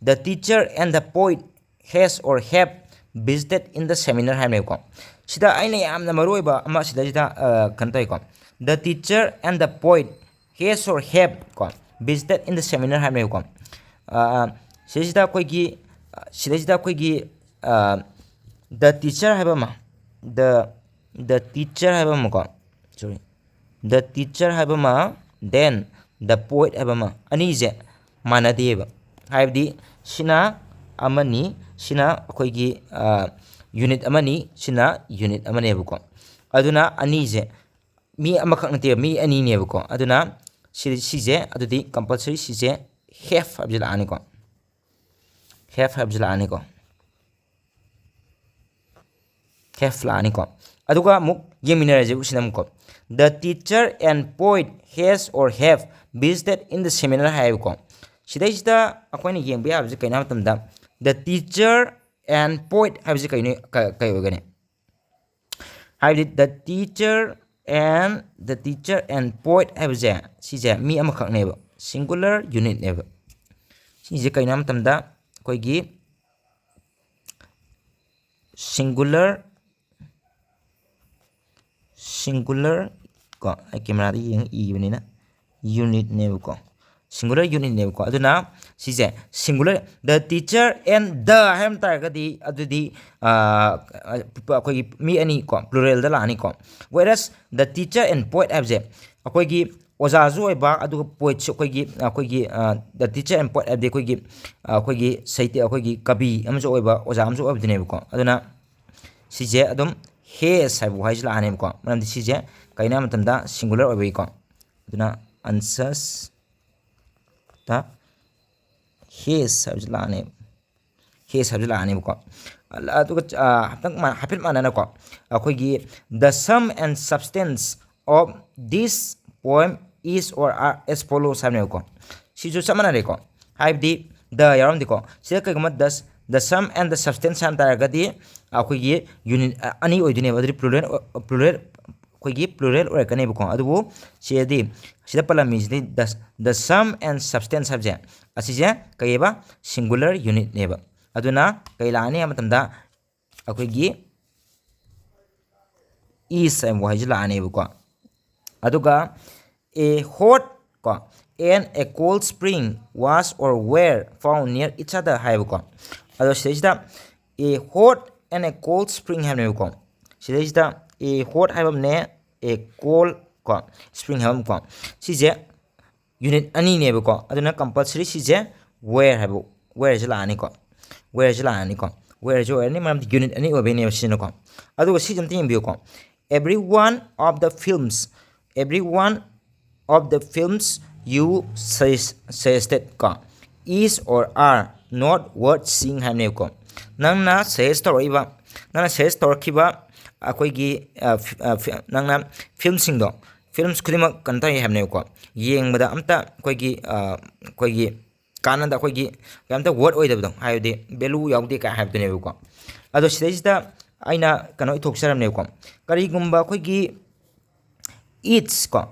the teacher and the poet has or have visited in the seminar ꯍꯥꯏꯕꯅꯦꯕꯀꯣ꯫ ꯁꯤꯗ ꯑꯩꯅ ꯌꯥꯝꯅ ꯃꯔꯨ ꯑꯣꯏꯕ ꯑꯃ ꯁꯤꯗꯩꯁꯤꯗ ꯀꯩꯅꯣ ꯇꯧꯋꯤꯀꯣ꯫ The teacher and the poet has or have ꯀꯣ visited in the seminar ꯍꯥꯏꯕꯅꯦꯕꯀꯣ꯫ ꯁꯤꯗꯩꯁꯤꯗ ꯑꯩꯈꯣꯏꯒꯤ ꯁꯤꯗꯩꯁꯤꯗ ꯑꯩꯈꯣꯏꯒꯤ the teacher ꯍꯥꯏꯕ ꯑꯃ, the the teacher ꯍꯥꯏꯕ ꯑꯃꯀꯣ, sorry, the teacher ꯍꯥꯏꯕ ꯑꯃ, then the poet ꯍꯥꯏꯕ ꯑꯃ, ꯑꯅꯤꯁꯦ ꯃꯥꯟꯅꯗꯦꯕ꯫ ꯍꯥꯏꯕꯗꯤ ꯁꯤꯅ ꯑꯃꯅꯤ, ꯁꯤꯅ ꯑꯩꯈꯣꯏꯒꯤ unit ꯑꯃꯅꯤ, ꯁꯤꯅ unit ꯑꯃꯅꯦꯕꯀꯣ꯫ ꯑꯗꯨꯅ ꯑꯅꯤꯁꯦ ꯃꯤ ꯑꯃꯈꯛ ꯅꯠꯇꯦꯕ, ꯃꯤ ꯑꯅꯤꯅꯦꯕꯀꯣ꯫ ꯑꯗꯨꯅ ꯁꯤ ꯁꯤꯁꯦ ꯑꯗꯨꯗꯤ compulsory ꯁꯤꯁꯦ have ꯍꯥꯏꯕꯁꯦ ꯂꯥꯛꯑꯅꯤꯀꯣ꯫ Have ꯍꯥꯏꯕꯁꯦ ꯂꯥꯛꯑꯅꯤꯀꯣ꯫ Have ꯂꯥꯛꯑꯅꯤꯀꯣ꯫ ꯑꯗꯨꯒ ꯑꯃꯨꯛ ꯌꯦꯡꯃꯤꯟꯅꯔꯁꯦ ꯁꯤꯗ ꯑꯃꯨꯛꯀꯣ꯫ The teacher and poet has or have visited in the seminar ꯍꯥꯏꯌꯦꯕꯀꯣ꯫ ꯁꯤꯗꯩꯁꯤꯗ ꯑꯩꯈꯣꯏꯅ ꯌꯦꯡꯕ ꯌꯥꯕꯁꯦ ꯀꯩꯅꯣ ꯍꯥꯏꯕ ꯃꯇꯝꯗ the teacher and poet ꯍꯥꯏꯕꯁꯦ ꯀꯩꯅꯣ, ꯀꯩ ꯑꯣꯏꯒꯅꯤ? ꯍꯥꯏꯕꯗꯤ the teacher and the teacher and poet ꯍꯥꯏꯕꯁꯦ, ꯁꯤꯁꯦ ꯃꯤ ꯑꯃꯈꯛꯅꯦꯕ, singular unitꯅꯦꯕ꯫ ꯁꯤꯁꯦ ꯀꯩꯅꯣ ꯍꯥꯏꯕ ꯃꯇꯝꯗ ꯑꯩꯈꯣꯏꯒꯤ singular singular ꯀꯣ, ꯑꯩ cameraꯗ ꯌꯦꯡꯉ ꯏꯕꯅꯤꯅ unitꯅꯦꯕꯀꯣ, singular unitꯅꯦꯕꯀꯣ꯫ ꯑꯗꯨꯅ ꯁꯤꯁꯦ singular, the teacher and the ꯍꯥꯏꯔꯝ ꯇꯥꯔꯒꯗꯤ ꯑꯗꯨꯗꯤ ꯑꯩꯈꯣꯏꯒꯤ ꯃꯤ ꯑꯅꯤ ꯀꯣ, pluralꯗ ꯂꯥꯛꯑꯅꯤꯀꯣ꯫ Whereas the teacher and poet ꯍꯥꯏꯕꯁꯦ ꯑꯩꯈꯣꯏꯒꯤ ꯑꯣꯖꯥꯁꯨ ꯑꯣꯏꯕ, ꯑꯗꯨꯒ poetꯁꯨ ꯑꯩꯈꯣꯏꯒꯤ ꯑꯩꯈꯣꯏꯒꯤ the teacher and poet ꯍꯥꯏꯕꯗꯤ ꯑꯩꯈꯣꯏꯒꯤ ꯑꯩꯈꯣꯏꯒꯤ ꯁꯩꯇ ꯑꯩꯈꯣꯏꯒꯤ ꯀꯕꯤ ꯑꯃꯁꯨ ꯑꯣꯏꯕ, ꯑꯣꯖꯥ ꯑꯃꯁꯨ ꯑꯣꯏꯕꯗꯨꯅꯦꯕꯀꯣ꯫ ꯑꯗꯨꯅ ꯁꯤꯁꯦ ꯑꯗꯨꯝ ꯍꯦꯁ ꯍꯥꯏꯕ ꯋꯥꯍꯩꯁꯤ ꯂꯥꯛꯑꯅꯦꯕꯀꯣ꯫ ꯃꯔꯝꯗꯤ ꯁꯤꯁꯦ ꯀꯩꯅꯣ ꯍꯥꯏꯕ ꯃꯇꯝꯗ singular ꯑꯣꯏꯕꯒꯤꯀꯣ꯫ ꯑꯗꯨꯅ answers the his ꯍꯥꯏꯕꯁꯤ ꯂꯥꯛꯑꯅꯦꯕ꯫ His ꯍꯥꯏꯕꯁꯤ ꯂꯥꯛꯑꯅꯦꯕꯀꯣ꯫ ꯑꯗꯨꯒ ꯍꯥꯏꯐꯦꯠ ꯍꯥꯏꯐꯦꯠ ꯃꯥꯟꯅꯅꯀꯣ, ꯑꯩꯈꯣꯏꯒꯤ the sum and substance of this poem is or are as follows ꯍꯥꯏꯕꯅꯦꯕꯀꯣ꯫ ꯁꯤꯁꯨ ꯆꯞ ꯃꯥꯟꯅꯔꯦꯀꯣ, ꯍꯥꯏꯕꯗꯤ the ꯌꯥꯎꯔꯝꯗꯦꯀꯣ꯫ ꯁꯤꯗ ꯀꯩꯒꯨꯝꯕ the the sum and the substance ꯍꯥꯏ ꯇꯥꯔꯒꯗꯤ ꯑꯩꯈꯣꯏꯒꯤ unit ꯑꯅꯤ ꯑꯣꯏꯗꯣꯏꯅꯦꯕ, ꯑꯗꯨꯗꯤ plural plural ꯑꯩꯈꯣꯏꯒꯤ plural ꯑꯣꯏꯔꯛꯀꯅꯦꯕꯀꯣ꯫ ꯑꯗꯨꯕꯨ ꯁꯤꯗꯗꯤ ꯁꯤꯗ ꯄꯜꯂꯝꯃꯤꯁꯤꯗꯤ the the sum and substance ꯍꯥꯏꯕꯁꯦ, ꯑꯁꯤꯁꯦ ꯀꯩꯑꯕ, singular unitꯅꯦꯕ꯫ ꯑꯗꯨꯅ ꯀꯩ ꯂꯥꯛꯑꯅꯤ ꯍꯥꯏꯕ ꯃꯇꯝꯗ ꯑꯩꯈꯣꯏꯒꯤ is ꯍꯥꯏꯕ ꯋꯥꯍꯩꯁꯤ ꯂꯥꯛꯑꯅꯦꯕꯀꯣ꯫ ꯑꯗꯨꯒ a hot ꯀꯣ and a cold spring was or were found near each other ꯍꯥꯏꯕꯀꯣ꯫ ꯑꯗꯣ ꯁꯤꯗꯩꯁꯤꯗ a hot and a cold spring ꯍꯥꯏꯕꯅꯦꯕꯀꯣ꯫ ꯁꯤꯗꯩꯁꯤꯗ a hot ꯍꯥꯏꯕ ꯑꯃꯅꯦ, a cold ꯀꯣ, spring ꯍꯥꯏꯕ ꯑꯃꯀꯣ꯫ ꯁꯤꯁꯦ unit ꯑꯅꯤꯅꯦꯕꯀꯣ꯫ ꯑꯗꯨꯅ compulsory ꯁꯤꯁꯦ were ꯍꯥꯏꯕ, wereꯁꯦ ꯂꯥꯛꯑꯅꯤꯀꯣ꯫ Wereꯁꯦ ꯂꯥꯛꯑꯅꯤꯀꯣ꯫ Wereꯁꯦ ꯑꯣꯏꯔꯅꯤ, ꯃꯔꯝꯗꯤ unit ꯑꯅꯤ ꯑꯣꯏꯕꯩꯅꯦꯕ ꯁꯤꯅꯀꯣ꯫ ꯑꯗꯨꯒ ꯁꯤꯁꯦ ꯑꯝꯇ ꯌꯦꯡꯕꯤꯌꯨꯀꯣ꯫ Every one of the films, every one of the films you suggested ꯀꯣ is or are not worth seeing ꯍꯥꯏꯕꯅꯦꯕꯀꯣ꯫ ꯅꯪꯅ suggest ꯇꯧꯔꯛꯏꯕ, ꯅꯪꯅ suggest ꯇꯧꯔꯛꯈꯤꯕ ꯑꯩꯈꯣꯏꯒꯤ ꯅꯪꯅ filmꯁꯤꯡꯗꯣ, films ꯈꯨꯗꯤꯡꯃꯛ ꯀꯩꯅꯣ ꯇꯧꯏ ꯍꯥꯏꯕꯅꯦꯕꯀꯣ꯫ ꯌꯦꯡꯕꯗ ꯑꯝꯇ ꯑꯩꯈꯣꯏꯒꯤ ꯑꯩꯈꯣꯏꯒꯤ ꯀꯥꯟꯅꯗ ꯑꯩꯈꯣꯏꯒꯤ ꯀꯩꯝꯇ worth ꯑꯣꯏꯗꯕꯗꯣ, ꯍꯥꯏꯕꯗꯤ value ꯌꯥꯎꯗꯦ ꯀꯥꯏ ꯍꯥꯏꯕꯗꯨꯅꯦꯕꯀꯣ꯫ ꯑꯗꯣ ꯁꯤꯗꯩꯁꯤꯗ ꯑꯩꯅ ꯀꯩꯅꯣ ꯏꯊꯣꯛꯆꯔꯝꯅꯦꯕꯀꯣ꯫ ꯀꯔꯤꯒꯨꯝꯕ ꯑꯩꯈꯣꯏꯒꯤ each ꯀꯣ,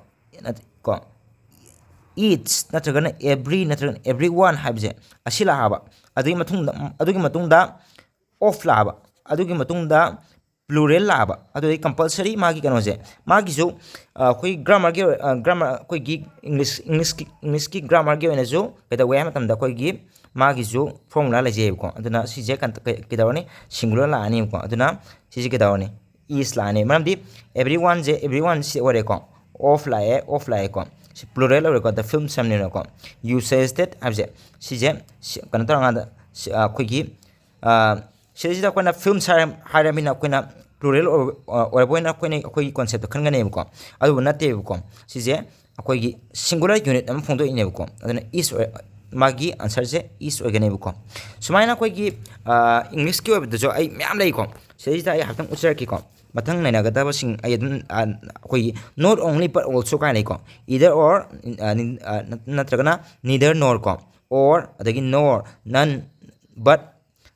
ꯅꯠ-, ꯀꯣ, each ꯅꯠꯇ꯭ꯔꯒꯅ every ꯅꯠꯇ꯭ꯔꯒꯅ everyone ꯍꯥꯏꯕꯁꯦ ꯑꯁꯤ ꯂꯥꯛꯑꯕ, ꯑꯗꯨꯒꯤ ꯃꯇꯨꯡꯗ, ꯑꯗꯨꯒꯤ ꯃꯇꯨꯡꯗ of ꯂꯥꯛꯑꯕ, ꯑꯗꯨꯒꯤ ꯃꯇꯨꯡꯗ plural ꯂꯥꯛꯑꯕ, ꯑꯗꯨꯗꯤ compulsory ꯃꯥꯒꯤ ꯀꯩꯅꯣꯁꯦ, ꯃꯥꯒꯤꯁꯨ, ꯑ, ꯑꯩꯈꯣꯏ grammar ꯒꯤ ꯑꯣꯏ-, ꯑ, grammar ꯑꯩꯈꯣꯏꯒꯤ English, English ꯀꯤ, English ꯀꯤ grammar ꯒꯤ ꯑꯣꯏꯅꯁꯨ ꯀꯩꯗꯧꯋꯦ ꯍꯥꯏ ꯃꯇꯝꯗ ꯑꯩꯈꯣꯏꯒꯤ ꯃꯥꯒꯤꯁꯨ formula ꯂꯩꯖꯩꯑꯕꯀꯣ꯫ ꯑꯗꯨꯅ ꯁꯤꯁꯦ ꯀꯟ-, ꯀꯩ-, ꯀꯩꯗꯧꯔꯅꯤ? Singular ꯂꯥꯛꯑꯅꯤꯕꯀꯣ꯫ ꯑꯗꯨꯅ ꯁꯤꯁꯦ ꯀꯩꯗꯧꯔꯅꯤ? Is ꯂꯥꯛꯑꯅꯤ꯫ ꯃꯔꯝꯗꯤ everyone ꯁꯦ, everyone ꯁꯤ ꯑꯣꯏꯔꯦꯀꯣ, of ꯂꯥꯛꯑꯦ, of ꯂꯥꯛꯑꯦꯀꯣ, ꯁꯤ plural ꯑꯣꯏꯔꯦꯀꯣ, the films ꯍꯥꯏꯕꯅꯤꯅꯀꯣ꯫ You suggested ꯍꯥꯏꯕꯁꯦ, ꯁꯤꯁꯦ, ꯁꯤ, ꯀꯩꯅꯣ ꯇꯧꯔꯀꯥꯟꯗ, ꯁꯤ, ꯑ, ꯑꯩꯈꯣꯏꯒꯤ, ꯑ, ꯁꯤꯗꯩꯁꯤꯗ ꯑꯩꯈꯣꯏꯅ films ꯍꯥꯏꯔ-, ꯍꯥꯏꯔꯕꯅꯤꯅ ꯑꯩꯈꯣꯏꯅ plural ꯑꯣꯏ-, ꯑ, ꯑꯣꯏꯔꯕꯣꯏꯅ ꯑꯩꯈꯣꯏꯅ, ꯑꯩꯈꯣꯏꯒꯤ concept ꯇꯣ ꯈꯟꯒꯅꯦꯕꯀꯣ꯫ ꯑꯗꯨꯕꯨ ꯅꯠꯇꯦꯕꯀꯣ꯫ ꯁꯤꯁꯦ ꯑꯩꯈꯣꯏꯒꯤ singular unit ꯑꯃ ꯐꯣꯡꯗꯣꯛꯏꯅꯦꯕꯀꯣ꯫ ꯑꯗꯨꯅ is ꯑꯣꯏ-, ꯃꯥꯒꯤ answer ꯁꯦ is ꯑꯣꯏꯒꯅꯦꯕꯀꯣ꯫ ꯁꯨꯃꯥꯏꯅ ꯑꯩꯈꯣꯏꯒꯤ, ꯑ, English ꯀꯤ ꯑꯣꯏꯕꯗꯁꯨ ꯑꯩ ꯃꯌꯥꯝ ꯂꯩꯀꯣ꯫ ꯁꯤꯗꯩꯁꯤꯗ ꯑꯩ ꯍꯥꯏꯐꯦꯠꯇꯪ ꯎꯠꯆꯔꯛꯀꯦꯀꯣ꯫ ꯃꯊꯪ ꯅꯩꯅꯒꯗꯕꯁꯤꯡ ꯑꯩ ꯑꯗꯨꯝ, ꯑ, ꯑꯩꯈꯣꯏꯒꯤ not, only, but, also ꯀꯥꯏꯅ ꯂꯩꯀꯣ꯫ Either, or, ꯑ, ꯅꯤ-, ꯑ, ꯅꯠ-, ꯅꯠꯇ꯭ꯔꯒꯅ neither, nor ꯀꯣ, or, ꯑꯗꯒꯤ nor, none, but,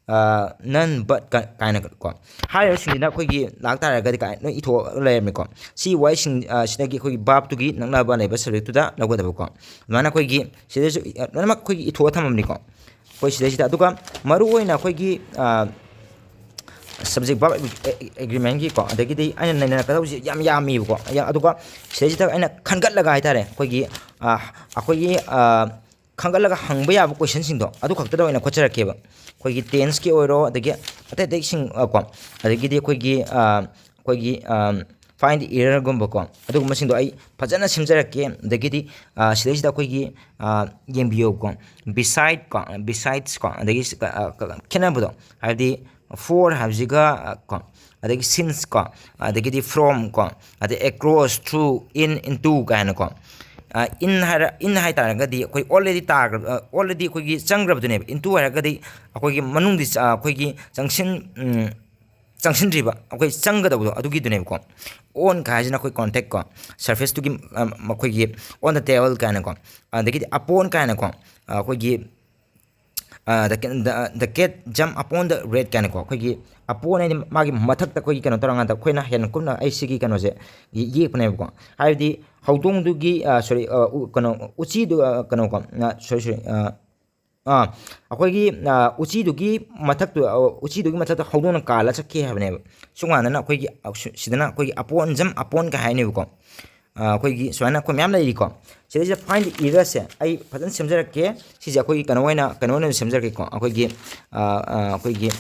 ꯑ, none, but ꯀ-, ꯀꯥꯏꯅ ꯀꯣ꯫ ꯍꯥꯏꯔꯤꯕꯁꯤꯡꯁꯤꯅ ꯑꯩꯈꯣꯏꯒꯤ ꯂꯥꯛ ꯇꯥꯔꯒꯗꯤ ꯀꯥꯏ ꯂꯣꯏ ꯏꯊꯣꯛꯑꯒ ꯂꯩꯔꯝꯃꯦꯀꯣ꯫ ꯁꯤ ꯋꯥꯍꯩꯁꯤꯡ, ꯑ, ꯁꯤꯗꯒꯤ ꯑꯩꯈꯣꯏꯒꯤ verb ꯇꯨꯒꯤ ꯅꯛꯅꯕ ꯂꯩꯕ subject ꯇꯨꯗ ꯂꯧꯒꯗꯕꯀꯣ꯫ ꯑꯗꯨꯃꯥꯏꯅ ꯑꯩꯈꯣꯏꯒꯤ ꯁꯤꯗꯁꯨ, ꯑ, ꯂꯣꯏꯅꯃꯛ ꯑꯩꯈꯣꯏꯒꯤ ꯏꯊꯣꯛꯑ ꯊꯝꯃꯝꯅꯤꯀꯣ꯫ ꯑꯩꯈꯣꯏ ꯁꯤꯗꯩꯁꯤꯗ, ꯑꯗꯨꯒ ꯃꯔꯨꯑꯣꯏꯅ ꯑꯩꯈꯣꯏꯒꯤ, ꯑ, subject verb ag-, agreement ꯀꯤꯀꯣ, ꯑꯗꯒꯤꯗꯤ ꯑꯩꯅ ꯅꯩꯅꯔꯛꯀꯗꯕꯁꯤ ꯌꯥꯝ ꯌꯥꯝꯃꯤꯕꯀꯣ꯫ ꯌꯥꯝ, ꯑꯗꯨꯒ ꯁꯤꯗꯩꯁꯤꯗ ꯑꯩꯅ ꯈꯟꯒꯠꯂꯒ ꯍꯥꯏꯇꯥꯔꯦ, ꯑꯩꯈꯣꯏꯒꯤ, ꯑ, ꯑꯩꯈꯣꯏꯒꯤ, ꯑ, ꯈꯟꯒꯠꯂꯒ ꯍꯪꯕ ꯌꯥꯕ question ꯁꯤꯡꯗꯣ ꯑꯗꯨ ꯈꯛꯇꯗ ꯑꯣꯏꯅ ꯈꯣꯠꯆꯔꯛꯀꯦꯕ꯫ ꯑꯩꯈꯣꯏꯒꯤ tense ꯀꯤ ꯑꯣꯏꯔꯣ, ꯑꯗꯒꯤ ꯑꯇꯩ ꯑꯇꯩꯁꯤꯡ, ꯑ, ꯀꯣ, ꯑꯗꯒꯤꯗꯤ ꯑꯩꯈꯣꯏꯒꯤ, ꯑ, ꯑꯩꯈꯣꯏꯒꯤ, ꯑ, find the error ꯒꯨꯝꯕꯀꯣ, ꯑꯗꯨꯒꯨꯝꯕꯁꯤꯡꯗꯣ ꯑꯩ ꯐꯖꯅ ꯁꯦꯝꯖꯔꯛꯀꯦ꯫ ꯑꯗꯒꯤꯗꯤ, ꯑ, ꯁꯤꯗꯩꯁꯤꯗ ꯑꯩꯈꯣꯏꯒꯤ, ꯑ, ꯌꯦꯡꯕꯤꯌꯨꯀꯣ, beside ꯀꯣ, besides ꯀꯣ, ꯑꯗꯒꯤ ꯁꯤ-, ꯑ, ꯀ-, ꯈꯦꯠꯅꯕꯗꯣ, ꯍꯥꯏꯕꯗꯤ for ꯍꯥꯏꯕꯁꯤꯒ, ꯑ, ꯀꯣ, ꯑꯗꯒꯤ since ꯀꯣ, ꯑꯗꯒꯤꯗꯤ from ꯀꯣ, ꯑꯗꯩ across, through, in, into ꯀꯥꯏꯅꯀꯣ꯫ ꯑ, in ꯍꯥꯏꯔ-, in ꯍꯥꯏ ꯇꯥꯔꯒꯗꯤ ꯑꯩꯈꯣꯏ already ꯇꯥꯈ꯭ꯔ-, ꯑ, already ꯑꯩꯈꯣꯏꯒꯤ ꯆꯪꯈ꯭ꯔꯕꯗꯨꯅꯦꯕ꯫ Into ꯍꯥꯏꯔꯒꯗꯤ ꯑꯩꯈꯣꯏꯒꯤ ꯃꯅꯨꯡꯗꯤ ꯆ-, ꯑ, ꯑꯩꯈꯣꯏꯒꯤ ꯆꯪꯁꯤꯟ-, ꯎꯝ, ꯆꯪꯁꯤꯟꯗ꯭ꯔꯤꯕ, ꯑꯩꯈꯣꯏ ꯆꯪꯒꯗꯧꯕꯗꯣ ꯑꯗꯨꯒꯤꯗꯨꯅꯦꯕꯀꯣ꯫ On ꯀꯥꯏ ꯍꯥꯏꯁꯤꯅ ꯑꯩꯈꯣꯏ contact ꯀꯣ, surface ꯇꯨꯒꯤ, ꯑ, ꯃꯈꯣꯏꯒꯤ on the table ꯀꯥꯏꯅꯀꯣ, ꯑꯗꯒꯤꯗꯤ upon ꯀꯥꯏꯅꯀꯣ, ꯑ, ꯑꯩꯈꯣꯏꯒꯤ the, the, the cat jump upon the rat ꯀꯥꯏꯅꯀꯣ, ꯑꯩꯈꯣꯏꯒꯤ upon ꯍꯥꯏꯗꯤ ꯃꯥꯒꯤ ꯃꯊꯛꯇ ꯑꯩꯈꯣꯏꯒꯤ ꯀꯩꯅꯣ ꯇꯧꯔꯀꯥꯟꯗ ꯑꯩꯈꯣꯏꯅ ꯍꯦꯟꯅ ꯀꯨꯞꯅ ꯑꯩ ꯁꯤꯒꯤ ꯀꯩꯅꯣꯁꯦ ꯌꯦꯛꯄꯅꯦꯕꯀꯣ꯫ ꯍꯥꯏꯕꯗꯤ ꯍꯧꯗꯣꯡꯗꯨꯒꯤ ꯁꯣꯔꯤ ꯀꯩꯅꯣ ꯎꯆꯤꯗꯨ ꯀꯩꯅꯣꯀꯣ ꯁꯣꯔꯤ ꯁꯣꯔꯤ ꯑꯥ ꯑꯩꯈꯣꯏꯒꯤ ꯎꯆꯤꯗꯨꯒꯤ ꯃꯊꯛꯇꯨ ꯎꯆꯤꯗꯨꯒꯤ ꯃꯊꯛꯇ ꯍꯧꯗꯣꯡꯅ ꯀꯥꯜꯂ ꯆꯠꯈꯤ ꯍꯥꯏꯕꯅꯦꯕ꯫ ꯁꯨꯝꯀꯥꯟꯗꯅ ꯑꯩꯈꯣꯏꯒꯤ ꯁꯤꯗꯅ ꯑꯩꯈꯣꯏꯒꯤ upon jump upon ꯀ ꯍꯥꯏꯅꯦꯕꯀꯣ꯫ ꯑꯩꯈꯣꯏꯒꯤ ꯁꯨꯃꯥꯏꯅ ꯑꯩꯈꯣꯏ ꯃꯌꯥꯝ ꯂꯩꯔꯤꯀꯣ꯫ ꯁꯤꯗꯩꯁꯤꯗ find the errorꯁꯦ ꯑꯩ ꯐꯖꯅ ꯁꯦꯝꯖꯔꯛꯀꯦ꯫ ꯁꯤꯁꯦ ꯑꯩꯈꯣꯏꯒꯤ ꯀꯩꯅꯣ ꯑꯣꯏꯅ ꯀꯩꯅꯣ ꯑꯣꯏꯅ ꯁꯦꯝꯖꯔꯛꯀꯦꯀꯣ꯫ ꯑꯩꯈꯣꯏꯒꯤ ꯑꯩꯈꯣꯏꯒꯤ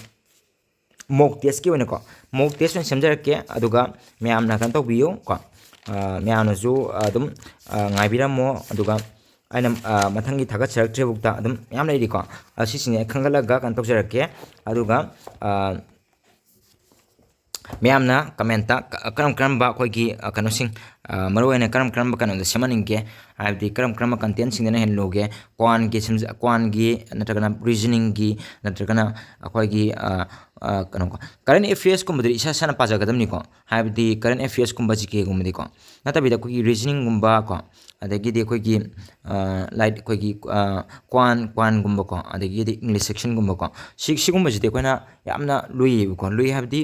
mock testꯀꯤ ꯑꯣꯏꯅꯀꯣ, mock test ꯑꯣꯏꯅ ꯁꯦꯝꯖꯔꯛꯀꯦ꯫ ꯑꯗꯨꯒ ꯃꯌꯥꯝꯅ ꯀꯩꯅꯣ ꯇꯧꯕꯤꯌꯨ ꯀꯣ꯫ ꯃꯌꯥꯝꯅꯁꯨ ꯑꯗꯨꯝ ꯉꯥꯏꯕꯤꯔꯝꯃꯣ꯫ ꯑꯗꯨꯒ ꯑꯩꯅ ꯃꯊꯪꯒꯤ ꯊꯥꯒꯠꯆꯔꯛꯇ꯭ꯔꯤꯐꯥꯎꯗ ꯑꯗꯨꯝ ꯃꯌꯥꯝ ꯂꯩꯔꯤꯀꯣ꯫ ꯑꯁꯤꯁꯤꯡꯁꯦ ꯑꯩ ꯈꯟꯒꯠꯂꯒ ꯀꯩꯅꯣ ꯇꯧꯖꯔꯛꯀꯦ꯫ ꯑꯗꯨꯒ ꯃꯌꯥꯝꯅ commentꯇ ꯀꯔꯝ ꯀꯔꯝꯕ ꯑꯩꯈꯣꯏꯒꯤ ꯀꯩꯅꯣꯁꯤꯡ ꯃꯔꯨꯑꯣꯏꯅ ꯀꯔꯝ ꯀꯔꯝꯕ ꯀꯩꯅꯣꯗ ꯁꯦꯝꯍꯟꯅꯤꯡꯒꯦ, ꯍꯥꯏꯕꯗꯤ ꯀꯔꯝ ꯀꯔꯝꯕ contentꯁꯤꯡꯗꯅ ꯍꯦꯟꯅ ꯂꯨꯒꯦ, ꯀ꯭ꯋꯥꯟꯒꯤ ꯁꯦꯝꯖ ꯀ꯭ꯋꯥꯟꯒꯤ ꯅꯠꯇ꯭ꯔꯒꯅ reasoningꯒꯤ ꯅꯠꯇ꯭ꯔꯒꯅ ꯑꯩꯈꯣꯏꯒꯤ ꯀꯩꯅꯣ current affairsꯀꯨꯝꯕꯗꯗꯤ ꯏꯁꯥ ꯏꯁꯥꯅ ꯄꯥꯖꯒꯗꯕꯅꯤꯀꯣ꯫ ꯍꯥꯏꯕꯗꯤ current affairsꯀꯨꯝꯕ GKꯒꯨꯝꯕꯗꯤꯀꯣ ꯅꯠꯇꯕꯤꯗ ꯑꯩꯈꯣꯏꯒꯤ reasoningꯒꯨꯝꯕ ꯀꯣ, ꯑꯗꯒꯤꯗꯤ ꯑꯩꯈꯣꯏꯒꯤ ꯂꯥꯏꯛ ꯑꯩꯈꯣꯏꯒꯤ ꯀ꯭ꯋꯥꯟ ꯀ꯭ꯋꯥꯟꯒꯨꯝꯕꯀꯣ, ꯑꯗꯒꯤꯗꯤ English sectionꯒꯨꯝꯕꯀꯣ, ꯁꯤ ꯁꯤꯒꯨꯝꯕꯁꯤꯗꯤ ꯑꯩꯈꯣꯏꯅ ꯌꯥꯝꯅ ꯂꯨꯏꯌꯦꯕꯀꯣ꯫ ꯂꯨꯏ ꯍꯥꯏꯕꯗꯤ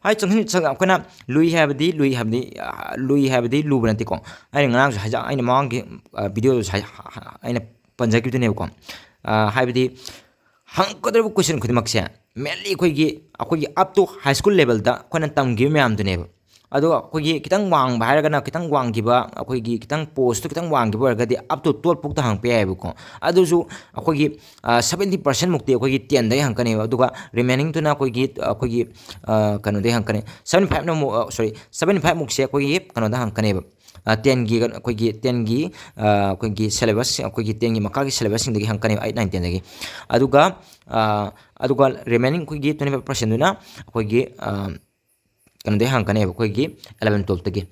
ꯍꯥꯏ ꯆꯪꯁꯤꯟ ꯑꯩꯈꯣꯏꯅ ꯂꯨꯏ ꯍꯥꯏꯕꯗꯤ ꯂꯨꯏ ꯍꯥꯏꯕꯗꯤ ꯂꯨꯏ ꯍꯥꯏꯕꯗꯤ ꯂꯨꯕ ꯅꯠꯇꯦꯀꯣ꯫ ꯑꯩꯅ ꯉꯔꯥꯡꯁꯨ ꯍꯥꯏꯖ ꯑꯩꯅ ꯃꯃꯥꯡꯒꯤ videoꯗꯁꯨ ꯑꯩꯅ ꯄꯟꯖꯈꯤꯕꯗꯨꯅꯦꯕꯀꯣ꯫ ꯍꯥꯏꯕꯗꯤ ꯍꯪꯉꯛꯀꯗꯧꯔꯤꯕ question ꯈꯨꯗꯤꯡꯃꯛꯁꯦ mainly ꯑꯩꯈꯣꯏꯒꯤ ꯑꯩꯈꯣꯏꯒꯤ up to high school levelꯗ ꯑꯩꯈꯣꯏꯅ ꯇꯝꯈꯤꯕ ꯃꯌꯥꯝꯗꯨꯅꯦꯕ꯫ ꯑꯗꯣ ꯑꯩꯈꯣꯏꯒꯤ ꯈꯤꯇꯪ ꯋꯥꯡꯕ ꯍꯥꯏꯔꯒꯅ ꯈꯤꯇꯪ ꯋꯥꯡꯈꯤꯕ, ꯑꯩꯈꯣꯏꯒꯤ ꯈꯤꯇꯪ postꯇꯨ ꯈꯤꯇꯪ ꯋꯥꯡꯈꯤꯕ ꯑꯣꯏꯔꯒꯗꯤ up to twelve ꯐꯥꯎꯗ ꯍꯪꯉꯛꯄ ꯌꯥꯏꯑꯕꯀꯣ꯫ ꯑꯗꯨꯁꯨ ꯑꯩꯈꯣꯏꯒꯤ seventy percentꯃꯨꯛꯇꯤ ꯑꯩꯈꯣꯏꯒꯤ tenꯗꯒꯤ ꯍꯪꯉꯛꯀꯅꯦꯕ꯫ ꯑꯗꯨꯒ remaining ꯗꯨꯅ ꯑꯩꯈꯣꯏꯒꯤ ꯑꯩꯈꯣꯏꯒꯤ ꯀꯩꯅꯣꯗꯒꯤ ꯍꯪꯉꯛꯀꯅꯤ꯫ Seventy fiveꯅ ꯑꯃꯨꯛ sorry seventy fiveꯃꯨꯛꯁꯦ ꯑꯩꯈꯣꯏꯒꯤ ꯀꯩꯅꯣꯗ ꯍꯪꯉꯛꯀꯅꯦꯕ꯫ tenꯒꯤ ꯑꯩꯈꯣꯏꯒꯤ tenꯒꯤ ꯑꯩꯈꯣꯏꯒꯤ syllabus ꯑꯩꯈꯣꯏꯒꯤ tenꯒꯤ ꯃꯈꯥꯒꯤ syllabusꯁꯤꯡꯗꯒꯤ ꯍꯪꯉꯛꯀꯅꯦꯕ, eight nine tenꯗꯒꯤ꯫ ꯑꯗꯨꯒ ꯑꯗꯨꯒ remaining ꯑꯩꯈꯣꯏꯒꯤ twenty five percentꯗꯨꯅ ꯑꯩꯈꯣꯏꯒꯤ ꯀꯩꯅꯣꯗꯒꯤ ꯍꯪꯉꯛꯀꯅꯦꯕ, ꯑꯩꯈꯣꯏꯒꯤ eleven twelveꯇꯒꯤ꯫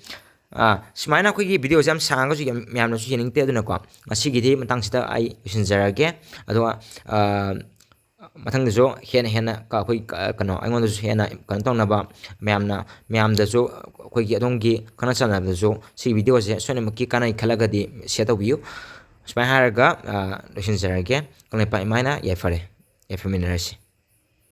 ꯁꯨꯃꯥꯏꯅ ꯑꯩꯈꯣꯏꯒꯤ videoꯁꯦ ꯌꯥꯝ ꯁꯥꯡꯉꯒꯁꯨ ꯌꯥꯝ ꯃꯌꯥꯝꯅꯁꯨ ꯌꯦꯡꯅꯤꯡꯗꯦ꯫ ꯑꯗꯨꯅꯀꯣ ꯉꯁꯤꯒꯤꯗꯤ ꯃꯇꯥꯡꯁꯤꯗ ꯑꯩ ꯂꯣꯏꯁꯤꯟꯖꯔꯒꯦ꯫ ꯑꯗꯨꯒ ꯃꯊꯪꯗꯁꯨ ꯍꯦꯟꯅ ꯍꯦꯟꯅ ꯑꯩꯈꯣꯏ ꯀꯩꯅꯣ ꯑꯩꯉꯣꯟꯗꯁꯨ ꯍꯦꯟꯅ ꯀꯩꯅꯣ ꯇꯧꯅꯕ ꯃꯌꯥꯝꯅ ꯃꯌꯥꯝꯗꯁꯨ ꯑꯩꯈꯣꯏꯒꯤ ꯑꯗꯣꯝꯒꯤ ꯈꯪꯅ ꯆꯥꯟꯅꯕꯗꯁꯨ ꯁꯤꯒꯤ videoꯁꯦ ꯁꯣꯏꯗꯅꯃꯛꯀꯤ ꯀꯥꯟꯅꯩ ꯈꯜꯂꯒꯗꯤ share ꯇꯧꯕꯤꯌꯨ꯫ ꯁꯨꯃꯥꯏꯅ ꯍꯥꯏꯔꯒ ꯂꯣꯏꯁꯤꯟꯖꯔꯒꯦ꯫ ꯀꯪꯂꯩꯄꯥꯛ ꯏꯃꯥꯏꯅ ꯌꯥꯏꯐꯔꯦ꯫ ꯌꯥꯏꯐꯃꯤꯟꯅꯔꯁꯤ꯫